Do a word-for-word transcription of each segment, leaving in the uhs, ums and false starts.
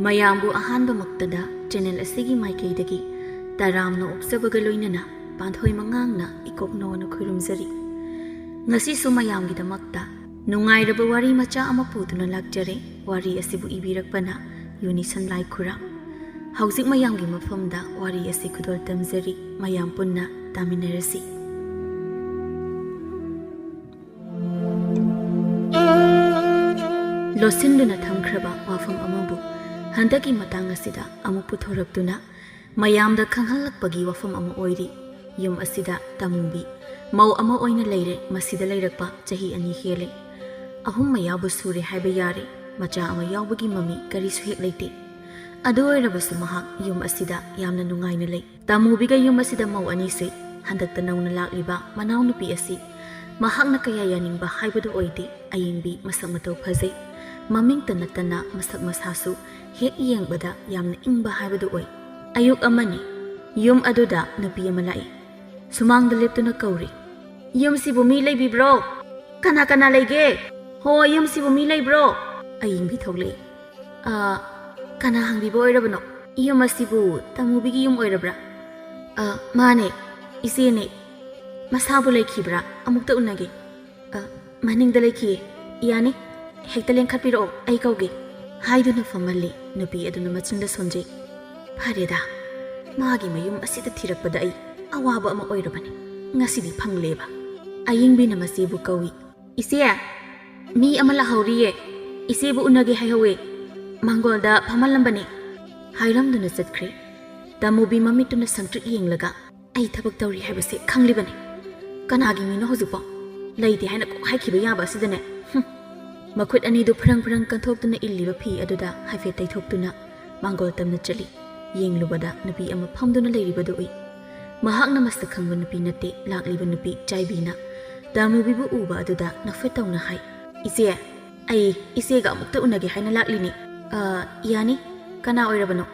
ꯃꯌꯥꯝꯕꯨ ꯑꯍꯥꯟꯕꯃꯛꯇꯗ ꯆꯦꯅꯦꯜ ꯑꯁꯤꯒꯤ ꯃꯥꯏꯀꯩꯗꯒꯤ ꯇꯔꯥꯝꯅ ꯑꯣꯛꯆꯕꯒ ꯂꯣꯏꯅꯅ ꯄꯥꯟꯊꯣꯏ ꯃꯉꯥꯡꯅ ꯏꯀꯣꯛꯅꯧꯅ ꯈꯨꯔꯨꯝꯖꯔꯤ꯫ ꯉꯁꯤꯁꯨ ꯃꯌꯥꯝꯒꯤꯗꯃꯛꯇ ꯅꯨꯡꯉꯥꯏꯔꯕ ꯋꯥꯔꯤ ꯃꯆꯥ ꯑꯃ ꯄꯨꯗꯨꯅ ꯂꯥꯛꯆꯔꯦ꯫ ꯋꯥꯔꯤ ꯑꯁꯤꯕꯨ ꯏꯕꯤꯔꯛꯄꯅ ꯌꯨꯅꯤꯁꯟ ꯂꯥꯏꯈꯨꯔꯥꯝ꯫ ꯍꯧꯖꯤꯛ ꯃꯌꯥꯝꯒꯤ ꯃꯐꯝꯗ ꯋꯥꯔꯤ ꯑꯁꯤ ꯈꯨꯗꯣꯜ ꯇꯝꯖꯔꯤ꯫ ꯃꯌꯥꯝ ꯄꯨꯟꯅ ꯇꯥꯃꯤꯟꯅꯔꯁꯤ꯫ ꯂꯣꯠꯁꯤꯟꯗꯨꯅ ꯊꯝꯈ꯭ꯔꯕ ꯋꯥꯐꯝ ꯑꯃꯕꯨ ꯍꯟꯗꯛꯀꯤ ꯃꯇꯥꯡ ꯑꯁꯤꯗ ꯑꯃꯨꯛ ꯄꯨꯊꯣꯔꯛꯇꯨꯅ ꯃꯌꯥꯝꯗ ꯈꯪꯍꯜꯂꯛꯄꯒꯤ ꯋꯥꯐꯝ ꯑꯃ ꯑꯣꯏꯔꯤ꯫ ꯌꯨꯝ ꯑꯁꯤꯗ ꯇꯥꯃꯨꯕꯤ ꯃꯧ ꯑꯃ ꯑꯣꯏꯅ ꯂꯩꯔꯦ꯫ ꯃꯁꯤꯗ ꯂꯩꯔꯛꯄ ꯆꯍꯤ ꯑꯅꯤ ꯍꯦꯜꯂꯦ꯫ ꯑꯍꯨꯝ ꯃꯌꯥꯕꯨ ꯁꯨꯔꯦ ꯍꯥꯏꯕ ꯌꯥꯔꯦ꯫ ꯃꯆꯥ ꯑꯃ ꯌꯥꯎꯕꯒꯤ ꯃꯃꯤ ꯀꯔꯤꯁꯨ ꯍꯦꯛ ꯂꯩꯇꯦ꯫ ꯑꯗꯨ ꯑꯣꯏꯔꯕꯁꯨ ꯃꯍꯥꯛ ꯌꯨꯝ ꯑꯁꯤꯗ ꯌꯥꯝꯅ ꯅꯨꯡꯉꯥꯏꯅ ꯂꯩ꯫ ꯇꯥꯃꯨꯕꯤꯒ ꯌꯨꯝ ꯑꯁꯤꯗ ꯃꯧ ꯑꯅꯤꯁꯦ꯫ ꯍꯟꯗꯛꯇ ꯅꯧꯅ ꯂꯥꯛꯂꯤꯕ ꯃꯅꯥꯎꯅꯨꯄꯤ ꯑꯁꯤ ꯃꯍꯥꯛꯅ ꯀꯌꯥ ꯌꯥꯅꯤꯡꯕ ꯍꯥꯏꯕꯗꯨ ꯑꯣꯏꯗꯦ꯫ ꯑꯌꯤꯡꯕꯤ, ꯃꯁꯛ ꯃꯇꯧ ꯐꯖꯩ꯫ ꯃꯃꯤꯡꯇ ꯅꯠꯇꯅ ꯃꯁꯛ ꯃꯁꯥꯁꯨ ꯍꯦꯛ ꯌꯦꯡꯕꯗ ꯌꯥꯝꯅ ꯏꯪꯕ ꯍꯥꯏꯕꯗꯨ ꯑꯣꯏ꯫ ꯑꯌꯨꯛ ꯑꯃꯅꯤ, ꯌꯨꯝ ꯑꯗꯨꯗ ꯅꯨꯄꯤ ꯑꯃ ꯂꯥꯛꯏ꯫ ꯁꯨꯃꯥꯡꯗ ꯂꯦꯞꯇꯨꯅ ꯀꯧꯔꯤ, "ꯌꯨꯝꯁꯤꯕꯨ ꯃꯤ ꯂꯩꯕꯤꯕ꯭ꯔꯣ? ꯀꯅꯥ ꯀꯅꯥ ꯂꯩꯒꯦ? ꯍꯣ, ꯌꯨꯝꯁꯤꯕꯨ ꯃꯤ ꯂꯩꯕ꯭ꯔꯣ?" ꯑꯌꯤꯡꯕꯤ ꯊꯣꯛꯂꯛꯏ꯫ "ꯑ, ꯀꯅꯥ ꯍꯪꯕꯤꯕ ꯑꯣꯏꯔꯕꯅꯣ? ꯌꯨꯝ ꯑꯁꯤꯕꯨ ꯇꯥꯃꯨꯕꯤꯒꯤ ꯌꯨꯝ ꯑꯣꯏꯔꯕ꯭ꯔꯥ?" "ꯑ, ꯃꯥꯅꯦ, ꯏꯆꯦꯅꯦ꯫ ꯃꯁꯥꯕꯨ ꯂꯩꯈꯤꯕ꯭ꯔꯥ? ꯑꯃꯨꯛꯇ ꯎꯅꯒꯦ꯫" "ꯑ, ꯃꯅꯤꯡꯗ ꯂꯩꯈꯤꯌꯦ꯫ ꯌꯥꯅꯤ, ꯍꯦꯛꯇ ꯂꯦꯡꯈꯠꯄꯤꯔꯛꯑꯣ, ꯑꯩ ꯀꯧꯒꯦ꯫" ꯍꯥꯏꯗꯨꯅ ꯐꯝꯍꯜꯂꯤ꯫ ꯅꯨꯄꯤ ꯑꯗꯨꯅ ꯃꯆꯤꯟꯗ ꯁꯣꯟꯖꯩ꯫ "ꯐꯔꯦꯗ, ꯃꯥꯒꯤ ꯃꯌꯨꯝ ꯑꯁꯤꯗ ꯊꯤꯔꯛꯄꯗ ꯑꯩ ꯑꯋꯥꯕ ꯑꯃ ꯑꯣꯏꯔꯕꯅꯤ꯫ ꯉꯁꯤꯗꯤ ꯐꯪꯂꯦꯕ꯫" ꯑꯌꯤꯡꯕꯤꯅ ꯃꯆꯦꯕꯨ ꯀꯧꯏ꯫ "ꯏꯆꯦ, ꯃꯤ ꯑꯃ ꯂꯥꯛꯍꯧꯔꯤꯌꯦ꯫ ꯏꯆꯦꯕꯨ ꯎꯅꯒꯦ ꯍꯥꯏꯍꯧꯋꯦ꯫ ꯃꯥꯡꯒꯣꯜꯗ ꯐꯝꯍꯜꯂꯝꯕꯅꯦ꯫" ꯍꯥꯏꯔꯝꯗꯨꯅ ꯆꯠꯈ꯭ꯔꯦ꯫ ꯇꯥꯃꯨꯕꯤ ꯃꯃꯤꯠꯇꯨꯅ ꯁꯪꯇ꯭ꯔꯤꯛ ꯌꯦꯡꯂꯒ, "ꯑꯩ ꯊꯕꯛ ꯇꯧꯔꯤ ꯍꯥꯏꯕꯁꯦ ꯈꯪꯂꯤꯕꯅꯤ꯫ ꯀꯅꯥꯒꯤ ꯃꯤꯅꯣ ꯍꯧꯖꯤꯛꯐꯥꯎ? ꯂꯩꯇꯦ ꯍꯥꯏꯅ ꯀꯣꯛ ꯍꯥꯏꯈꯤꯕ ꯌꯥꯕ ꯑꯁꯤꯗꯅꯦ꯫" ꯍꯨꯝ꯫ ꯃꯈꯨꯠ ꯑꯅꯤꯗꯨ ꯐ꯭ꯔꯪ ꯐ꯭ꯔꯪ ꯀꯟꯊꯣꯛꯇꯨꯅ ꯏꯜꯂꯤꯕ ꯐꯤ ꯑꯗꯨꯗ ꯍꯥꯏꯐꯦꯠ ꯇꯩꯊꯣꯛꯇꯨꯅ ꯃꯥꯡꯒꯣꯜ ꯇꯝꯅ ꯆꯠꯂꯤ꯫ ꯌꯦꯡꯂꯨꯕꯗ ꯅꯨꯄꯤ ꯑꯃ ꯐꯝꯗꯨꯅ ꯂꯩꯔꯤꯕꯗꯨ ꯎꯏ꯫ ꯃꯍꯥꯛꯅ ꯃꯁꯛ ꯈꯪꯕ ꯅꯨꯄꯤ ꯅꯠꯇꯦ, ꯂꯥꯛꯂꯤꯕ ꯅꯨꯄꯤ ꯆꯥꯏꯕꯤꯅ꯫ ꯇꯥꯃꯨꯕꯤꯕꯨ ꯎꯕ ꯑꯗꯨꯗ ꯅꯣꯛꯐꯦꯠ ꯇꯧꯅ ꯍꯥꯏ, "ꯏꯆꯦ, ꯑꯩ ꯏꯆꯦꯒ ꯑꯃꯨꯛꯇ ꯎꯅꯒꯦ ꯍꯥꯏꯅ ꯂꯥꯛꯂꯤꯅꯤ꯫" "ꯑ, ꯌꯥꯅꯤ꯫ ꯀꯅꯥ ꯑꯣꯏꯔꯕꯅꯣ?"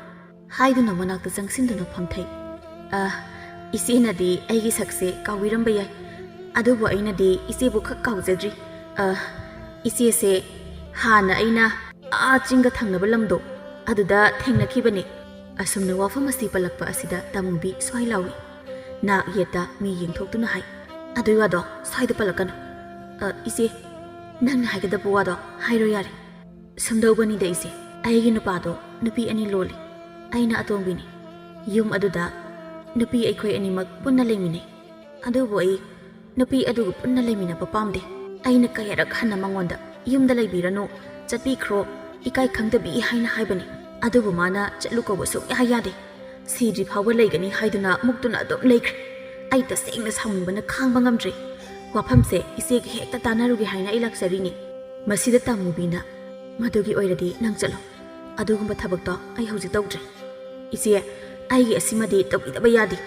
ꯍꯥꯏꯗꯨꯅ ꯃꯅꯥꯛꯇ ꯆꯪꯁꯤꯟꯗꯨꯅ ꯐꯝꯊꯩ꯫ "ꯑ, ꯏꯆꯦꯅꯗꯤ ꯑꯩꯒꯤ ꯁꯛꯁꯦ ꯀꯥꯎꯕꯤꯔꯝꯕ ꯌꯥꯏ, ꯑꯗꯨꯕꯨ ꯑꯩꯅꯗꯤ ꯏꯆꯦꯕꯨ ꯈꯛ ꯀꯥꯎꯖꯗ꯭ꯔꯤ꯫ ꯑ, ꯏꯆꯦꯁꯦ ꯍꯥꯟꯅ ꯑꯩꯅ ꯑꯥ ꯆꯤꯡꯒ ꯊꯪꯅꯕ ꯂꯝꯗꯣ, ꯑꯗꯨꯗ ꯊꯦꯡꯅꯈꯤꯕꯅꯤ꯫ ꯑꯁꯨꯝꯅ ꯋꯥꯐꯝ ꯑꯁꯤ ꯄꯜꯂꯛꯄ ꯑꯁꯤꯗ ꯇꯥꯃꯨꯕꯤ ꯁ꯭ꯋꯥꯏ ꯂꯥꯎꯏ꯫ ꯅꯥꯛ ꯌꯦꯠꯇ ꯃꯤ ꯌꯦꯡꯊꯣꯛꯇꯨꯅ ꯍꯥꯏ, "ꯑꯗꯨꯏ ꯋꯥꯗꯣ ꯁ꯭ꯋꯥꯏꯗ ꯄꯜꯂꯛꯀꯅꯨ꯫ ꯑ, ꯏꯆꯦ, ꯅꯪꯅ ꯍꯥꯏꯒꯗꯕ ꯋꯥꯗꯣ ꯍꯥꯏꯔꯣ ꯌꯥꯔꯦ꯫ ꯁꯨꯝꯗꯧꯕꯅꯤꯗ ꯏꯆꯦ, ꯑꯩꯒꯤ ꯅꯨꯄꯥꯗꯣ ꯅꯨꯄꯤ ꯑꯅꯤ ꯂꯣꯜꯂꯤ꯫ ꯑꯩꯅ ꯑꯇꯣꯝꯕꯤꯅꯤ꯫ ꯌꯨꯝ ꯑꯗꯨꯗ ꯅꯨꯄꯤ ꯑꯩꯈꯣꯏ ꯑꯅꯤꯃꯛ ꯄꯨꯟꯅ ꯂꯩꯃꯤꯟꯅꯩ꯫ ꯑꯗꯨꯕꯨ ꯑꯩ ꯅꯨꯄꯤ ꯑꯗꯨꯒ ꯄꯨꯟꯅ ꯂꯩꯃꯤꯟꯅꯕ ꯄꯥꯝꯗꯦ꯫ ꯑꯩꯅ ꯀꯌꯥꯔꯛ ꯍꯟꯅ ꯃꯉꯣꯟꯗ ꯌꯨꯝꯗ ꯂꯩꯕꯤꯔꯅꯨ, ꯆꯠꯄꯤꯈ꯭ꯔꯣ, ꯏꯀꯥꯏ ꯈꯪꯗꯕꯤ ꯍꯥꯏꯅ ꯍꯥꯏꯕꯅꯤ꯫ ꯑꯗꯨꯕꯨ ꯃꯥꯅ ꯆꯠꯂꯨ ꯀꯧꯕ ꯁꯨꯡꯌꯥ ꯌꯥꯗꯦ꯫ ꯁꯤꯗ꯭ꯔꯤ ꯐꯥꯎꯕ ꯂꯩꯒꯅꯤ ꯍꯥꯏꯗꯨꯅ ꯃꯨꯛꯇꯨꯅ ꯑꯗꯨꯝ ꯂꯩꯈ꯭ꯔꯦ꯫ ꯑꯩ ꯇꯁꯦꯡꯅ ꯁꯥꯎꯅꯤꯡꯕꯅ ꯈꯥꯡꯕ ꯉꯝꯗ꯭ꯔꯦ꯫ ꯋꯥꯐꯝꯁꯦ ꯏꯆꯦꯒ ꯍꯦꯛꯇ ꯇꯥꯟꯅꯔꯨꯒꯦ ꯍꯥꯏꯅ ꯑꯩ ꯂꯥꯛꯆꯔꯤꯅꯤ꯫" ꯃꯁꯤꯗ ꯇꯥꯃꯨꯕꯤꯅ, "ꯃꯗꯨꯒꯤ ꯑꯣꯏꯔꯗꯤ ꯅꯪ ꯆꯠꯂꯣ꯫ ꯑꯗꯨꯒꯨꯝꯕ ꯊꯕꯛꯇꯣ ꯑꯩ ꯍꯧꯖꯤꯛ ꯇꯧꯗ꯭ꯔꯦ꯫ ꯏꯆꯦ, ꯑꯩꯒꯤ ꯑꯁꯤꯃꯗꯤ ꯇꯧꯕꯤꯗꯕ ꯌꯥꯗꯦ꯫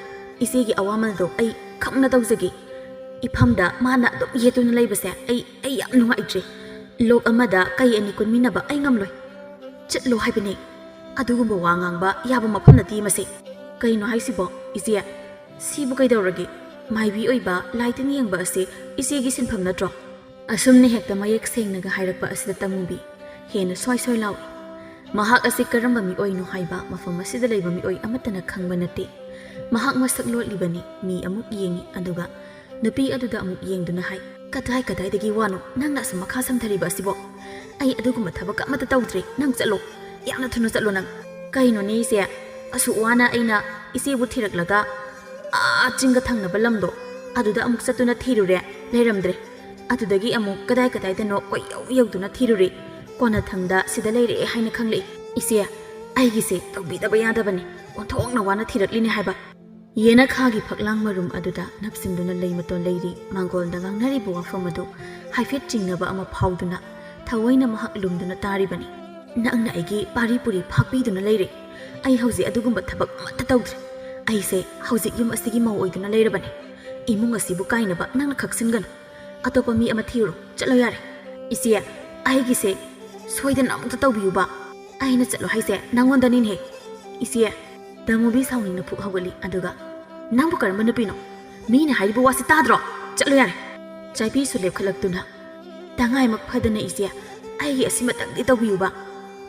ꯏꯆꯦꯒꯤ ꯑꯋꯥꯃꯜꯗꯣ ꯑꯩ ꯈꯪꯅ ꯇꯧꯖꯒꯦ꯫ ꯏꯐꯝꯗ ꯃꯥꯅ ꯑꯗꯨꯝ ꯌꯦꯠꯇꯨꯅ ꯂꯩꯕꯁꯦ ꯑꯩ, ꯑꯩ ꯌꯥꯝ ꯅꯨꯡꯉꯥꯏꯇ꯭ꯔꯦ꯫ ꯂꯣꯛ ꯑꯃꯗ ꯀꯩ ꯑꯅꯤ ꯀꯨꯟꯃꯤꯟꯅꯕ ꯑꯩ ꯉꯝꯂꯣꯏ꯫ ꯆꯠꯂꯣ ꯍꯥꯏꯕꯅꯦ꯫ ꯑꯗꯨꯒꯨꯝꯕ ꯋꯥ ꯉꯥꯡꯕ ꯌꯥꯕ ꯃꯐꯝ ꯅꯠꯇꯦ ꯃꯁꯤ꯫" "ꯀꯩꯅꯣ ꯍꯥꯏꯁꯤꯕꯣ, ꯏꯆꯦ? ꯁꯤꯕꯨ ꯀꯩꯗꯧꯔꯒꯦ? ꯃꯥꯏꯕꯤ ꯑꯣꯏꯕ, ꯂꯥꯏ ꯇꯤꯟ ꯌꯦꯡꯕ ꯑꯁꯤ ꯏꯆꯦꯒꯤ ꯁꯤꯟꯐꯝ ꯅꯠꯇ꯭ꯔꯣ?" ꯑꯁꯨꯝꯅ ꯍꯦꯛꯇ ꯃꯌꯦꯛ ꯁꯦꯡꯅꯒ ꯍꯥꯏꯔꯛꯄ ꯑꯁꯤꯗ ꯇꯥꯃꯨꯕꯤ ꯍꯦꯟꯅ ꯁ꯭ꯋꯥꯏ ꯁ꯭ꯋꯥꯏ ꯂꯥꯎꯏ꯫ ꯃꯍꯥꯛ ꯑꯁꯤ ꯀꯔꯝꯕ ꯃꯤꯑꯣꯏꯅꯣ ꯍꯥꯏꯕ ꯃꯐꯝ ꯑꯁꯤꯗ ꯂꯩꯕ ꯃꯤꯑꯣꯏ ꯑꯃꯠꯇꯅ ꯈꯪꯕ ꯅꯠꯇꯦ꯫ ꯃꯍꯥꯛ ꯃꯁꯛ ꯂꯣꯠꯂꯤꯕꯅꯤ꯫ ꯃꯤ ꯑꯃꯨꯛ ꯌꯦꯡꯏ, ꯑꯗꯨꯒ ꯅꯨꯄꯤ ꯑꯗꯨꯗ ꯑꯃꯨꯛ ꯌꯦꯡꯗꯨꯅ ꯍꯥꯏ, "ꯀꯗꯥꯏ ꯀꯗꯥꯏꯗꯒꯤ ꯋꯥꯅꯣ ꯅꯪꯅ ꯑꯁꯨꯝ ꯃꯈꯥ ꯁꯝꯊꯔꯤꯕ ꯑꯁꯤꯕꯣ? ꯑꯩ ꯑꯗꯨꯒꯨꯝꯕ ꯊꯕꯛ ꯑꯃꯠꯇ ꯇꯧꯗ꯭ꯔꯤ꯫ ꯅꯪ ꯆꯠꯂꯣ, ꯌꯥꯝꯅ ꯊꯨꯅ ꯆꯠꯂꯣ ꯅꯪ꯫" "ꯀꯩꯅꯣꯅꯦ ꯏꯆꯦ, ꯑꯁꯨꯛ ꯋꯥꯅ ꯑꯩꯅ ꯏꯆꯦꯕꯨ ꯊꯤꯔꯛꯂꯒ ꯑꯥ ꯆꯤꯡꯒ ꯊꯪꯅꯕ ꯂꯝꯗꯣ ꯑꯗꯨꯗ ꯑꯃꯨꯛ ꯆꯠꯇꯨꯅ ꯊꯤꯔꯨꯔꯦ, ꯂꯩꯔꯝꯗ꯭ꯔꯦ꯫ ꯑꯗꯨꯗꯒꯤ ꯑꯃꯨꯛ ꯀꯗꯥꯏ ꯀꯗꯥꯏꯗꯅꯣ ꯀꯣꯏꯌꯧ ꯌꯧꯗꯨꯅ ꯊꯤꯔꯨꯔꯦ꯫ ꯀꯣꯟꯅꯊꯪꯗ ꯁꯤꯗ ꯂꯩꯔꯛꯑꯦ ꯍꯥꯏꯅ ꯈꯪꯂꯛꯏ꯫ ꯏꯆꯦ, ꯑꯩꯒꯤꯁꯦ ꯇꯧꯕꯤꯗꯕ ꯌꯥꯗꯕꯅꯤ꯫ ꯑꯣꯟꯊꯣꯛꯅ ꯋꯥꯅ ꯊꯤꯔꯛꯂꯤꯅꯦ ꯍꯥꯏꯕ꯫" ꯌꯦꯅꯈꯥꯒꯤ ꯐꯛꯂꯥꯡ ꯃꯔꯨꯝ ꯑꯗꯨꯗ ꯅꯞꯁꯤꯟꯗꯨꯅ ꯂꯩ ꯃꯇꯣꯟ ꯂꯩꯔꯤ꯫ ꯃꯥꯡꯒꯣꯜꯗ ꯉꯥꯡꯅꯔꯤꯕ ꯋꯥꯐꯝ ꯑꯗꯨ ꯍꯥꯏꯐꯦꯠ ꯆꯤꯡꯅꯕ ꯑꯃ ꯐꯥꯎꯗꯨꯅ ꯊꯑꯣꯏꯅ ꯃꯍꯥꯛ ꯂꯨꯝꯗꯨꯅ ꯇꯥꯔꯤꯕꯅꯤ꯫ "ꯅꯪꯅ ꯑꯩꯒꯤ ꯄꯥꯔꯤ ꯄꯨꯔꯤ ꯐꯥꯛꯄꯤꯗꯨꯅ ꯂꯩꯔꯦ꯫ ꯑꯩ ꯍꯧꯖꯤꯛ ꯑꯗꯨꯒꯨꯝꯕ ꯊꯕꯛ ꯑꯃꯠꯇ ꯇꯧꯗ꯭ꯔꯦ꯫ ꯑꯩꯁꯦ ꯍꯧꯖꯤꯛ ꯌꯨꯝ ꯑꯁꯤꯒꯤ ꯃꯧ ꯑꯣꯏꯗꯨꯅ ꯂꯩꯔꯕꯅꯤ꯫ ꯏꯃꯨꯡ ꯑꯁꯤꯕꯨ ꯀꯥꯏꯅꯕ ꯅꯪꯅ ꯈꯛꯆꯤꯟꯒꯅꯨ꯫ ꯑꯇꯣꯞꯄ ꯃꯤ ꯑꯃ ꯊꯤꯔꯨꯔꯣ꯫ ꯆꯠꯂꯣ ꯌꯥꯔꯦ꯫" "ꯏꯆꯦ, ꯑꯩꯒꯤꯁꯦ ꯁꯣꯏꯗꯅ ꯑꯃꯨꯛꯇ ꯇꯧꯕꯤꯌꯨꯕ꯫ ꯑꯩꯅ ꯆꯠꯂꯣ ꯍꯥꯏꯁꯦ ꯅꯪꯉꯣꯟꯗꯅꯤꯅꯦꯍꯦ꯫" "ꯏꯆꯦ꯫" ꯇꯥꯃꯨꯕꯤ ꯁꯥꯎꯅꯤꯡꯅ ꯐꯨꯛ ꯍꯧꯒꯠꯂꯤ꯫ ꯑꯗꯨꯒ, "ꯅꯪꯕꯨ ꯀꯔꯝꯕ ꯅꯨꯄꯤꯅꯣ? ꯃꯤꯅ ꯍꯥꯏꯔꯤꯕ ꯋꯥꯁꯤ ꯇꯥꯗ꯭ꯔꯣ? ꯆꯠꯂꯣ ꯌꯥꯔꯦ꯫" ꯆꯥꯏꯄꯤꯁꯨ ꯂꯦꯞꯈꯠꯂꯛꯇꯨꯅ, "ꯇꯉꯥꯏꯃꯛ ꯐꯗꯅ ꯏꯆꯦ, ꯑꯩꯒꯤ ꯑꯁꯤꯃꯇꯪꯗꯤ ꯇꯧꯕꯤꯌꯨꯕ꯫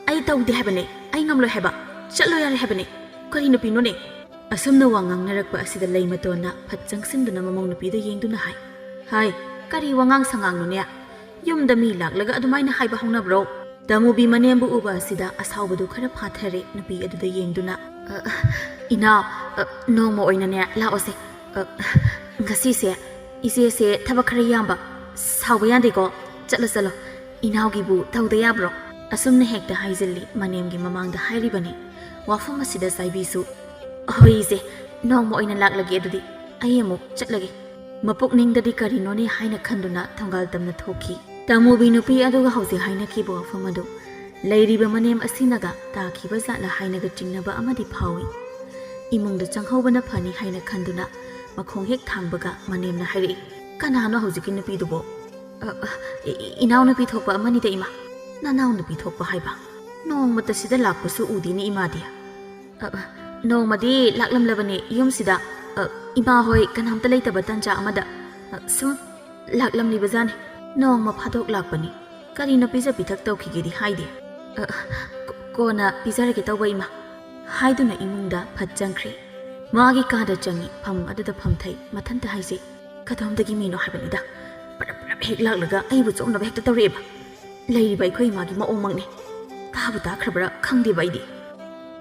ꯑꯩ ꯇꯧꯗꯦ ꯍꯥꯏꯕꯅꯦ꯫ ꯑꯩ ꯉꯝꯂꯣꯏ ꯍꯥꯏꯕ꯫ ꯆꯠꯂꯣ ꯌꯥꯔꯦ ꯍꯥꯏꯕꯅꯦ꯫ ꯀꯔꯤ ꯅꯨꯄꯤꯅꯣꯅꯦ? ꯑꯁꯨꯝꯅ ꯋꯥ ꯉꯥꯡꯅꯔꯛꯄ ꯑꯁꯤꯗ ꯂꯩꯃꯇꯣꯟꯅ ꯐꯠ ꯆꯪꯁꯤꯟꯗꯨꯅ ꯃꯃꯧ ꯅꯨꯄꯤꯗ ꯌꯦꯡꯗꯨꯅ ꯍꯥꯏ, "ꯍꯥꯏ, ꯀꯔꯤ ꯋꯥꯉꯥꯡ ꯁꯉꯥꯡꯅꯣꯅꯦ? ꯌꯨꯝꯗ ꯃꯤ ꯂꯥꯛꯂꯒ ꯑꯗꯨꯃꯥꯏꯅ ꯍꯥꯏꯕ ꯍꯧꯅꯕ꯭ꯔꯣ?" ꯇꯃꯨꯕꯤ ꯃꯅꯦꯝꯕꯨ ꯎꯕ ꯑꯁꯤꯗ ꯑꯁꯥꯎꯕꯗꯨ ꯈꯔ ꯐꯥꯊꯔꯦ ꯅꯨꯄꯤ ꯑꯗꯨꯗ ꯌꯦꯡꯗꯨꯅ꯫ "ꯑ, ꯏꯅꯥꯎ, ꯑ, ꯅꯣꯡꯃ ꯑꯣꯏꯅꯅꯦ ꯂꯥꯛꯑꯣꯁꯦ꯫ ꯑ, ꯉꯁꯤꯁꯦ ꯏꯆꯦꯁꯦ ꯊꯕꯛ ꯈꯔ ꯌꯥꯝꯕ꯫ ꯁꯥꯎꯕ ꯌꯥꯗꯦꯀꯣ꯫ ꯆꯠꯂꯣ, ꯆꯠꯂꯣ꯫ ꯏꯅꯥꯎꯒꯤꯕꯨ ꯇꯧꯗ ꯌꯥꯕ꯭ꯔꯣ?" ꯑꯁꯨꯝꯅ ꯍꯦꯛꯇ ꯍꯥꯏꯖꯤꯜꯂꯤ ꯃꯅꯦꯝꯒꯤ ꯃꯃꯥꯡꯗ ꯍꯥꯏꯔꯤꯕꯅꯤ꯫ ꯋꯥꯐꯝ ꯑꯁꯤꯗ ꯆꯥꯏꯕꯤꯁꯨ, "ꯍꯣꯏ ꯏꯆꯦ, ꯅꯣꯡꯃ ꯑꯣꯏꯅ ꯂꯥꯛꯂꯒꯦ ꯑꯗꯨꯗꯤ꯫ ꯑꯩ ꯑꯃꯨꯛ ꯆꯠꯂꯒꯦ"꯫ ꯃꯄꯨꯛꯅꯤꯡꯗꯗꯤ ꯀꯔꯤꯅꯣꯅꯦ ꯍꯥꯏꯅ ꯈꯟꯗꯨꯅ ꯊꯣꯡꯒꯥꯜ ꯇꯝꯅ ꯊꯣꯛꯈꯤ꯫ ꯇꯃꯨꯕꯤ ꯅꯨꯄꯤ ꯑꯗꯨꯒ ꯍꯧꯖꯤꯛ ꯍꯥꯏꯅꯈꯤꯕ ꯋꯥꯐꯝ ꯑꯗꯨ ꯂꯩꯔꯤꯕ ꯃꯅꯦꯝ ꯑꯁꯤꯅꯒ ꯇꯥꯈꯤꯕ ꯖꯥꯠꯂ ꯍꯥꯏꯅꯒ ꯆꯤꯡꯅꯕ ꯑꯃꯗꯤ ꯐꯥꯎꯏ꯫ ꯏꯃꯨꯡꯗ ꯆꯪꯍꯧꯕꯅ ꯐꯅꯤ ꯍꯥꯏꯅ ꯈꯟꯗꯨꯅ ꯃꯈꯣꯡ ꯍꯦꯛ ꯊꯥꯡꯕꯒ ꯃꯅꯦꯝꯅ ꯍꯥꯏꯔꯛꯏ, "ꯀꯅꯥꯅꯣ ꯍꯧꯖꯤꯛꯀꯤ ꯅꯨꯄꯤꯗꯨꯕꯣ?" "ꯑ, ꯑ, ꯏ-, ꯏ-, ꯏꯅꯥꯎꯅꯨꯄꯤ ꯊꯣꯛꯄ ꯑꯃꯅꯤꯗ, ꯏꯃꯥ"꯫ "ꯅꯅꯥꯎꯅꯨꯄꯤ ꯊꯣꯛꯄ ꯍꯥꯏꯕ? ꯅꯣꯡꯃꯇ ꯁꯤꯗ ꯂꯥꯛꯄꯁꯨ ꯎꯗꯦꯅꯦ, ꯏꯃꯥꯗꯤ"꯫ "ꯑ, ꯑ, ꯅꯣꯡꯃꯗꯤ ꯂꯥꯛꯂꯝꯂꯕꯅꯦ ꯌꯨꯝꯁꯤꯗ, ꯑ, ꯏꯃꯥ ꯍꯣꯏ ꯀꯅꯥꯝꯇ ꯂꯩꯇꯕ ꯇꯟꯖꯥ ꯑꯃꯗ꯫ ꯑ, ꯁꯨꯝ ꯂꯥꯛꯂꯝꯂꯤꯕꯖꯥꯠꯅꯤ꯫ ꯅꯣꯡꯃ ꯐꯥꯗꯣꯛ ꯂꯥꯛꯄꯅꯤ꯫ ꯀꯔꯤꯅꯣ ꯄꯤꯖ ꯄꯤꯊꯛ ꯇꯧꯈꯤꯒꯦꯗꯤ ꯍꯥꯏꯗꯦ"꯫ "ꯑ, ꯑ, ꯀꯣ-, ꯀꯣꯟꯅ ꯄꯤꯖꯔꯒꯦ ꯇꯧꯕ, ꯏꯃꯥ"꯫ ꯍꯥꯏꯗꯨꯅ ꯏꯃꯨꯡꯗ ꯐꯠ ꯆꯪꯈ꯭ꯔꯦ꯫ ꯃꯥꯒꯤ ꯀꯥꯗ ꯆꯪꯉꯤ, ꯐꯃꯨꯡ ꯑꯗꯨꯗ ꯐꯝꯊꯩ, ꯃꯊꯟꯇ ꯍꯥꯏꯖꯩ, "ꯀꯗꯣꯝꯗꯒꯤ ꯃꯤꯅꯣ ꯍꯥꯏꯕꯅꯤꯗ, ꯄꯔꯞ ꯄꯔꯞ ꯍꯦꯛ ꯂꯥꯛꯂꯒ ꯑꯩꯕꯨ ꯆꯣꯞꯅꯕ ꯍꯦꯛꯇ ꯇꯧꯔꯛꯑꯦꯕ꯫ ꯂꯩꯔꯤꯕ ꯑꯩꯈꯣꯏ ꯏꯃꯥꯒꯤ ꯃꯑꯣꯡꯃꯛꯅꯤ꯫ ꯇꯥꯕꯨ ꯇꯥꯈ꯭ꯔꯕ꯭ꯔꯥ ꯈꯪꯗꯦꯕ ꯑꯩꯗꯤ"꯫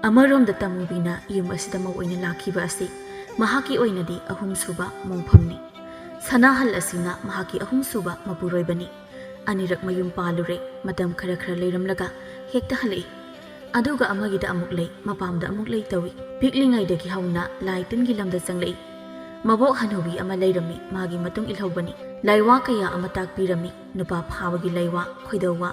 ꯑꯃꯔꯣꯝꯗ ꯇꯃꯨꯕꯤꯅ ꯌꯨꯝ ꯑꯁꯤꯗ ꯃꯧ ꯑꯣꯏꯅ ꯂꯥꯛꯈꯤꯕ ꯑꯁꯤ ꯃꯍꯥꯛꯀꯤ ꯑꯣꯏꯅꯗꯤ ꯑꯍꯨꯝꯁꯨꯕ ꯃꯣꯡꯐꯝꯅꯤ꯫ ꯁꯅꯥꯍꯜ ꯑꯁꯤꯅ ꯃꯍꯥꯛꯀꯤ ꯑꯍꯨꯝꯁꯨꯕ ꯃꯄꯨꯔꯣꯏꯕꯅꯤ꯫ ꯑꯅꯤꯔꯛ ꯃꯌꯨꯝ ꯄꯥꯜꯂꯨꯔꯦ, ꯃꯇꯝ ꯈꯔ ꯈꯔ ꯂꯩꯔꯝꯂꯒ ꯍꯦꯛꯇ ꯍꯜꯂꯛꯏ꯫ ꯑꯗꯨꯒ ꯑꯃꯒꯤꯗ ꯑꯃꯨꯛ ꯂꯩ, ꯃꯄꯥꯝꯗ ꯑꯃꯨꯛ ꯂꯩ ꯇꯧꯏ꯫ ꯄꯤꯛꯂꯤꯉꯩꯗꯒꯤ ꯍꯧꯅ ꯂꯥꯏ ꯇꯤꯟꯒꯤ ꯂꯝꯗ ꯆꯪꯂꯛꯏ꯫ ꯃꯕꯣꯛ ꯍꯅꯨꯕꯤ ꯑꯃ ꯂꯩꯔꯝꯃꯤ, ꯃꯥꯒꯤ ꯃꯇꯨꯡ ꯏꯜꯍꯧꯕꯅꯤ꯫ ꯂꯥꯏꯋꯥ ꯀꯌꯥ ꯑꯃ ꯇꯥꯛꯄꯤꯔꯝꯃꯤ, ꯅꯨꯄꯥ ꯐꯥꯕꯒꯤ ꯂꯥꯏꯋꯥ, ꯈꯣꯏꯗꯧꯋꯥ,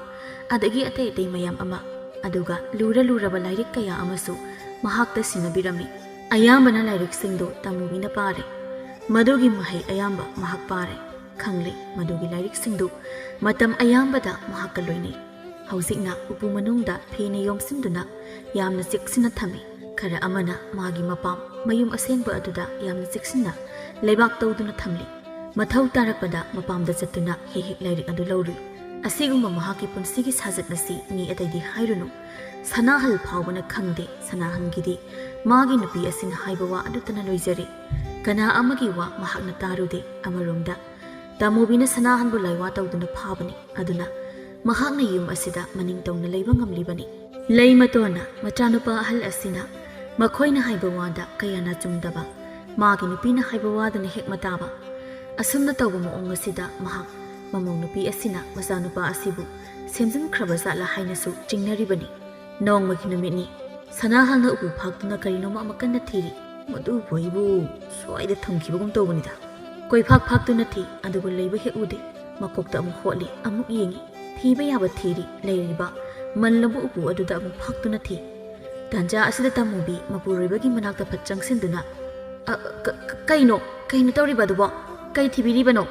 ꯑꯗꯒꯤ ꯑꯇꯩ ꯑꯇꯩ ꯃꯌꯥꯝ ꯑꯃ꯫ ꯑꯗꯨꯒ ꯂꯨꯔ ꯂꯨꯔꯕ ꯂꯥꯏꯔꯤꯛ ꯀꯌꯥ ꯑꯃꯁꯨ ꯃꯍꯥꯛꯇ ꯁꯤꯟꯅꯕꯤꯔꯝꯃꯤ꯫ ꯑꯌꯥꯝꯕꯅ ꯂꯥꯏꯔꯤꯛꯁꯤꯡꯗꯨ ꯇꯃꯨꯕꯤꯅ ꯄꯥꯔꯦ꯫ ꯃꯗꯨꯒꯤ ꯃꯍꯩ ꯑꯌꯥꯝꯕ ꯃꯍꯥꯛ ꯄꯥꯔꯦ꯫ ꯈꯪꯂꯦ, ꯃꯗꯨꯒꯤ ꯂꯥꯏꯔꯤꯛꯁꯤꯡꯗꯨ ꯃꯇꯝ ꯑꯌꯥꯝꯕꯗ ꯃꯍꯥꯛꯀ ꯂꯣꯏꯅꯩ꯫ ꯍꯧꯖꯤꯛꯅ ꯎꯄꯨ ꯃꯅꯨꯡꯗ ꯐꯤꯅ ꯌꯣꯝꯁꯤꯟꯗꯨꯅ ꯌꯥꯝꯅ ꯆꯦꯛꯁꯤꯟꯅ ꯊꯝꯃꯤ꯫ ꯈꯔ ꯑꯃꯅ ꯃꯥꯒꯤ ꯃꯄꯥꯝ ꯃꯌꯨꯝ ꯑꯁꯦꯡꯕ ꯑꯗꯨꯗ ꯌꯥꯝꯅ ꯆꯦꯛꯁꯤꯟꯅ ꯂꯩꯕꯥꯛ ꯇꯧꯗꯨꯅ ꯊꯝꯂꯤ꯫ ꯃꯊꯧ ꯇꯥꯔꯛꯄꯗ ꯃꯄꯥꯝꯗ ꯆꯠꯇꯨꯅ ꯍꯦꯛ ꯍꯦꯛ ꯂꯥꯏꯔꯤꯛ ꯑꯗꯨ ꯂꯧꯔꯨꯏ꯫ ꯑꯁꯤꯒꯨꯝꯕ ꯃꯍꯥꯛꯀꯤ ꯄꯨꯟꯁꯤꯒꯤ ꯁꯥꯖꯠ ꯑꯁꯤ ꯃꯤ ꯑꯇꯩꯗꯤ ꯍꯥꯏꯔꯨꯅꯨ, ꯁꯅꯥꯍꯜ ꯐꯥꯎꯕꯅ ꯈꯪꯗꯦ꯫ ꯁꯅꯥꯍꯟꯒꯤꯗꯤ ꯃꯥꯒꯤ ꯅꯨꯄꯤ ꯑꯁꯤꯅ ꯍꯥꯏꯕ ꯋꯥ ꯑꯗꯨꯇꯅ ꯂꯣꯏꯖꯔꯦ꯫ ꯀꯅꯥ ꯑꯃꯒꯤ ꯋꯥ ꯃꯍꯥꯛꯅ ꯇꯥꯔꯨꯗꯦ꯫ ꯑꯃꯔꯣꯝꯗ ꯇꯥꯃꯨꯕꯤꯅ ꯁꯅꯥꯍꯟꯕꯨ ꯂꯥꯏꯋꯥ ꯇꯧꯗꯨꯅ ꯐꯥꯕꯅꯤ꯫ ꯑꯗꯨꯅ ꯃꯍꯥꯛꯅ ꯌꯨꯝ ꯑꯁꯤꯗ ꯃꯅꯤꯡ ꯇꯧꯅ ꯂꯩꯕ ꯉꯝꯂꯤꯕꯅꯤ꯫ ꯂꯩꯃꯇꯣꯟꯅ ꯃꯆꯥꯅꯨꯄꯥ ꯑꯍꯜ ꯑꯁꯤꯅ ꯃꯈꯣꯏꯅ ꯍꯥꯏꯕ ꯋꯥꯗ ꯀꯌꯥꯅ ꯆꯨꯝꯗꯕ, ꯃꯥꯒꯤ ꯅꯨꯄꯤꯅ ꯍꯥꯏꯕ ꯋꯥꯗꯅ ꯍꯦꯛ ꯃꯇꯥꯕ꯫ ꯑꯁꯨꯝꯅ ꯇꯧꯕ ꯃꯑꯣꯡ ꯑꯁꯤꯗ ꯃꯍꯥꯛ ꯃꯃꯧ ꯅꯨꯄꯤ ꯑꯁꯤꯅ ꯃꯆꯥꯅꯨꯄꯥ ꯑꯁꯤꯕꯨ ꯁꯦꯝꯖꯤꯟꯈ꯭ꯔꯕ ꯖꯥꯠꯂ ꯍꯥꯏꯅꯁꯨ ꯆꯤꯡꯅꯔꯤꯕꯅꯤ꯫ ꯅꯣꯡꯃꯒꯤ ꯅꯨꯃꯤꯠꯅꯤ꯫ ꯁꯅꯥꯍꯜꯅ ꯎꯄꯨ ꯐꯥꯛꯇꯨꯅ ꯀꯔꯤꯅꯣꯃ ꯑꯃ ꯀꯟꯅ ꯊꯤꯔꯤ꯫ "ꯃꯗꯨꯕꯨ ꯑꯩꯕꯨ ꯁ꯭ꯋꯥꯏꯗ ꯊꯝꯈꯤꯕꯒꯨꯝ ꯇꯧꯕꯅꯤꯗ"꯫ ꯀꯣꯏꯐꯥꯛ ꯐꯥꯛꯇꯨꯅ ꯊꯤ, ꯑꯗꯨꯕꯨ ꯂꯩꯕ ꯍꯦꯛ ꯎꯗꯦ꯫ ꯃꯀꯣꯛꯇ ꯑꯃꯨꯛ ꯍꯣꯠꯂꯤ, ꯑꯃꯨꯛ ꯌꯦꯡꯉꯤ꯫ ꯊꯤꯕ ꯌꯥꯕ ꯊꯤꯔꯤ, ꯂꯩꯔꯤꯕ ꯃꯜꯂꯕ ꯎꯄꯨ ꯑꯗꯨꯗ ꯑꯃꯨꯛ ꯐꯥꯛꯇꯨꯅ ꯊꯤ꯫ ꯇꯥꯟꯖꯥ ꯑꯁꯤꯗ ꯇꯥꯃꯨꯕꯤ ꯃꯄꯨꯔꯣꯏꯕꯒꯤ ꯃꯅꯥꯛꯇ ꯐꯠ ꯆꯪꯁꯤꯟꯗꯨꯅ, "ꯑ, ꯀ-, ꯀ-, ꯀꯩꯅꯣ? ꯀꯩꯅꯣ ꯇꯧꯔꯤꯕ ꯑꯗꯨꯕꯣ? ꯀꯩ ꯊꯤꯕꯤꯔꯤꯕꯅꯣ?"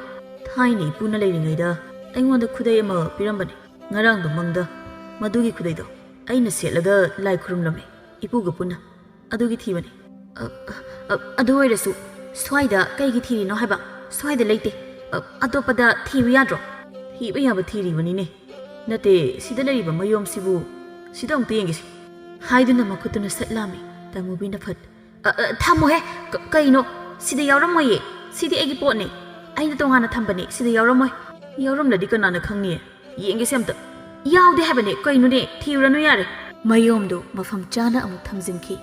"ꯊꯥꯏꯅ ꯏꯄꯨꯅ ꯂꯩꯔꯤꯉꯩꯗ ꯑꯩꯉꯣꯟꯗ ꯈꯨꯗꯩ ꯑꯃ ꯄꯤꯔꯝꯕꯅꯤ꯫ ꯉꯔꯥꯡꯗꯣ ꯃꯪꯗ ꯃꯗꯨꯒꯤ ꯈꯨꯗꯩꯗꯣ ꯑꯩꯅ ꯁꯦꯠꯂꯒ ꯂꯥꯏ ꯈꯨꯔꯨꯝꯂꯝꯃꯤ, ꯏꯄꯨꯒ ꯄꯨꯟꯅ꯫ ꯑꯗꯨꯒꯤ ꯊꯤꯕꯅꯤ"꯫ "ꯑ, ꯑ, ꯑ, ꯑꯗꯨ ꯑꯣꯏꯔꯁꯨ ꯁ꯭ꯋꯥꯏꯗ ꯀꯩꯒꯤ ꯊꯤꯔꯤꯅꯣ ꯍꯥꯏꯕ? ꯁ꯭ꯋꯥꯏꯗ ꯂꯩꯇꯦ꯫ ꯑ, ꯑꯇꯣꯞꯄꯗ ꯊꯤꯕ ꯌꯥꯗ꯭ꯔꯣ?" "ꯊꯤꯕ ꯌꯥꯕ ꯊꯤꯔꯤꯕꯅꯤꯅꯦ꯫ ꯅꯠꯇꯦ, ꯁꯤꯗ ꯂꯩꯔꯤꯕ ꯃꯌꯣꯝꯁꯤꯕꯨ ꯁꯤꯗ ꯑꯃꯨꯛꯇ ꯌꯦꯡꯒꯦꯁꯦ"꯫ ꯍꯥꯏꯗꯨꯅ ꯃꯈꯨꯠꯇꯨꯅ ꯁꯠ ꯂꯥꯝꯃꯤ꯫ ꯇꯥꯃꯨꯕꯤꯅ ꯐꯠ, "ꯑ, ꯑ, ꯊꯝꯃꯣꯍꯦ꯫ ꯀ-, ꯀꯩꯅꯣ? ꯁꯤꯗ ꯌꯥꯎꯔꯝꯃꯣꯏꯌꯦ꯫ ꯁꯤꯗꯤ ꯑꯩꯒꯤ ꯄꯣꯠꯅꯤ꯫ ꯑꯩꯅ ꯇꯣꯉꯥꯟꯅ ꯊꯝꯕꯅꯤ꯫ ꯁꯤꯗ ꯌꯥꯎꯔꯝꯃꯣꯏ"꯫ "ꯌꯥꯎꯔꯝꯂꯗꯤ ꯀꯅꯥꯅ ꯈꯪꯅꯤ? ꯌꯦꯡꯒꯦꯁꯦ ꯑꯝꯇ"꯫ "ꯌꯥꯎꯗꯦ ꯍꯥꯏꯕꯅꯦ꯫ ꯀꯩꯅꯣꯅꯦ? ꯊꯤꯔꯨꯔꯅꯨ ꯌꯥꯔꯦ"꯫ ꯃꯌꯣꯝꯗꯣ ꯃꯐꯝ ꯆꯥꯅ ꯑꯃꯨꯛ ꯊꯝꯖꯤꯟꯈꯤ꯫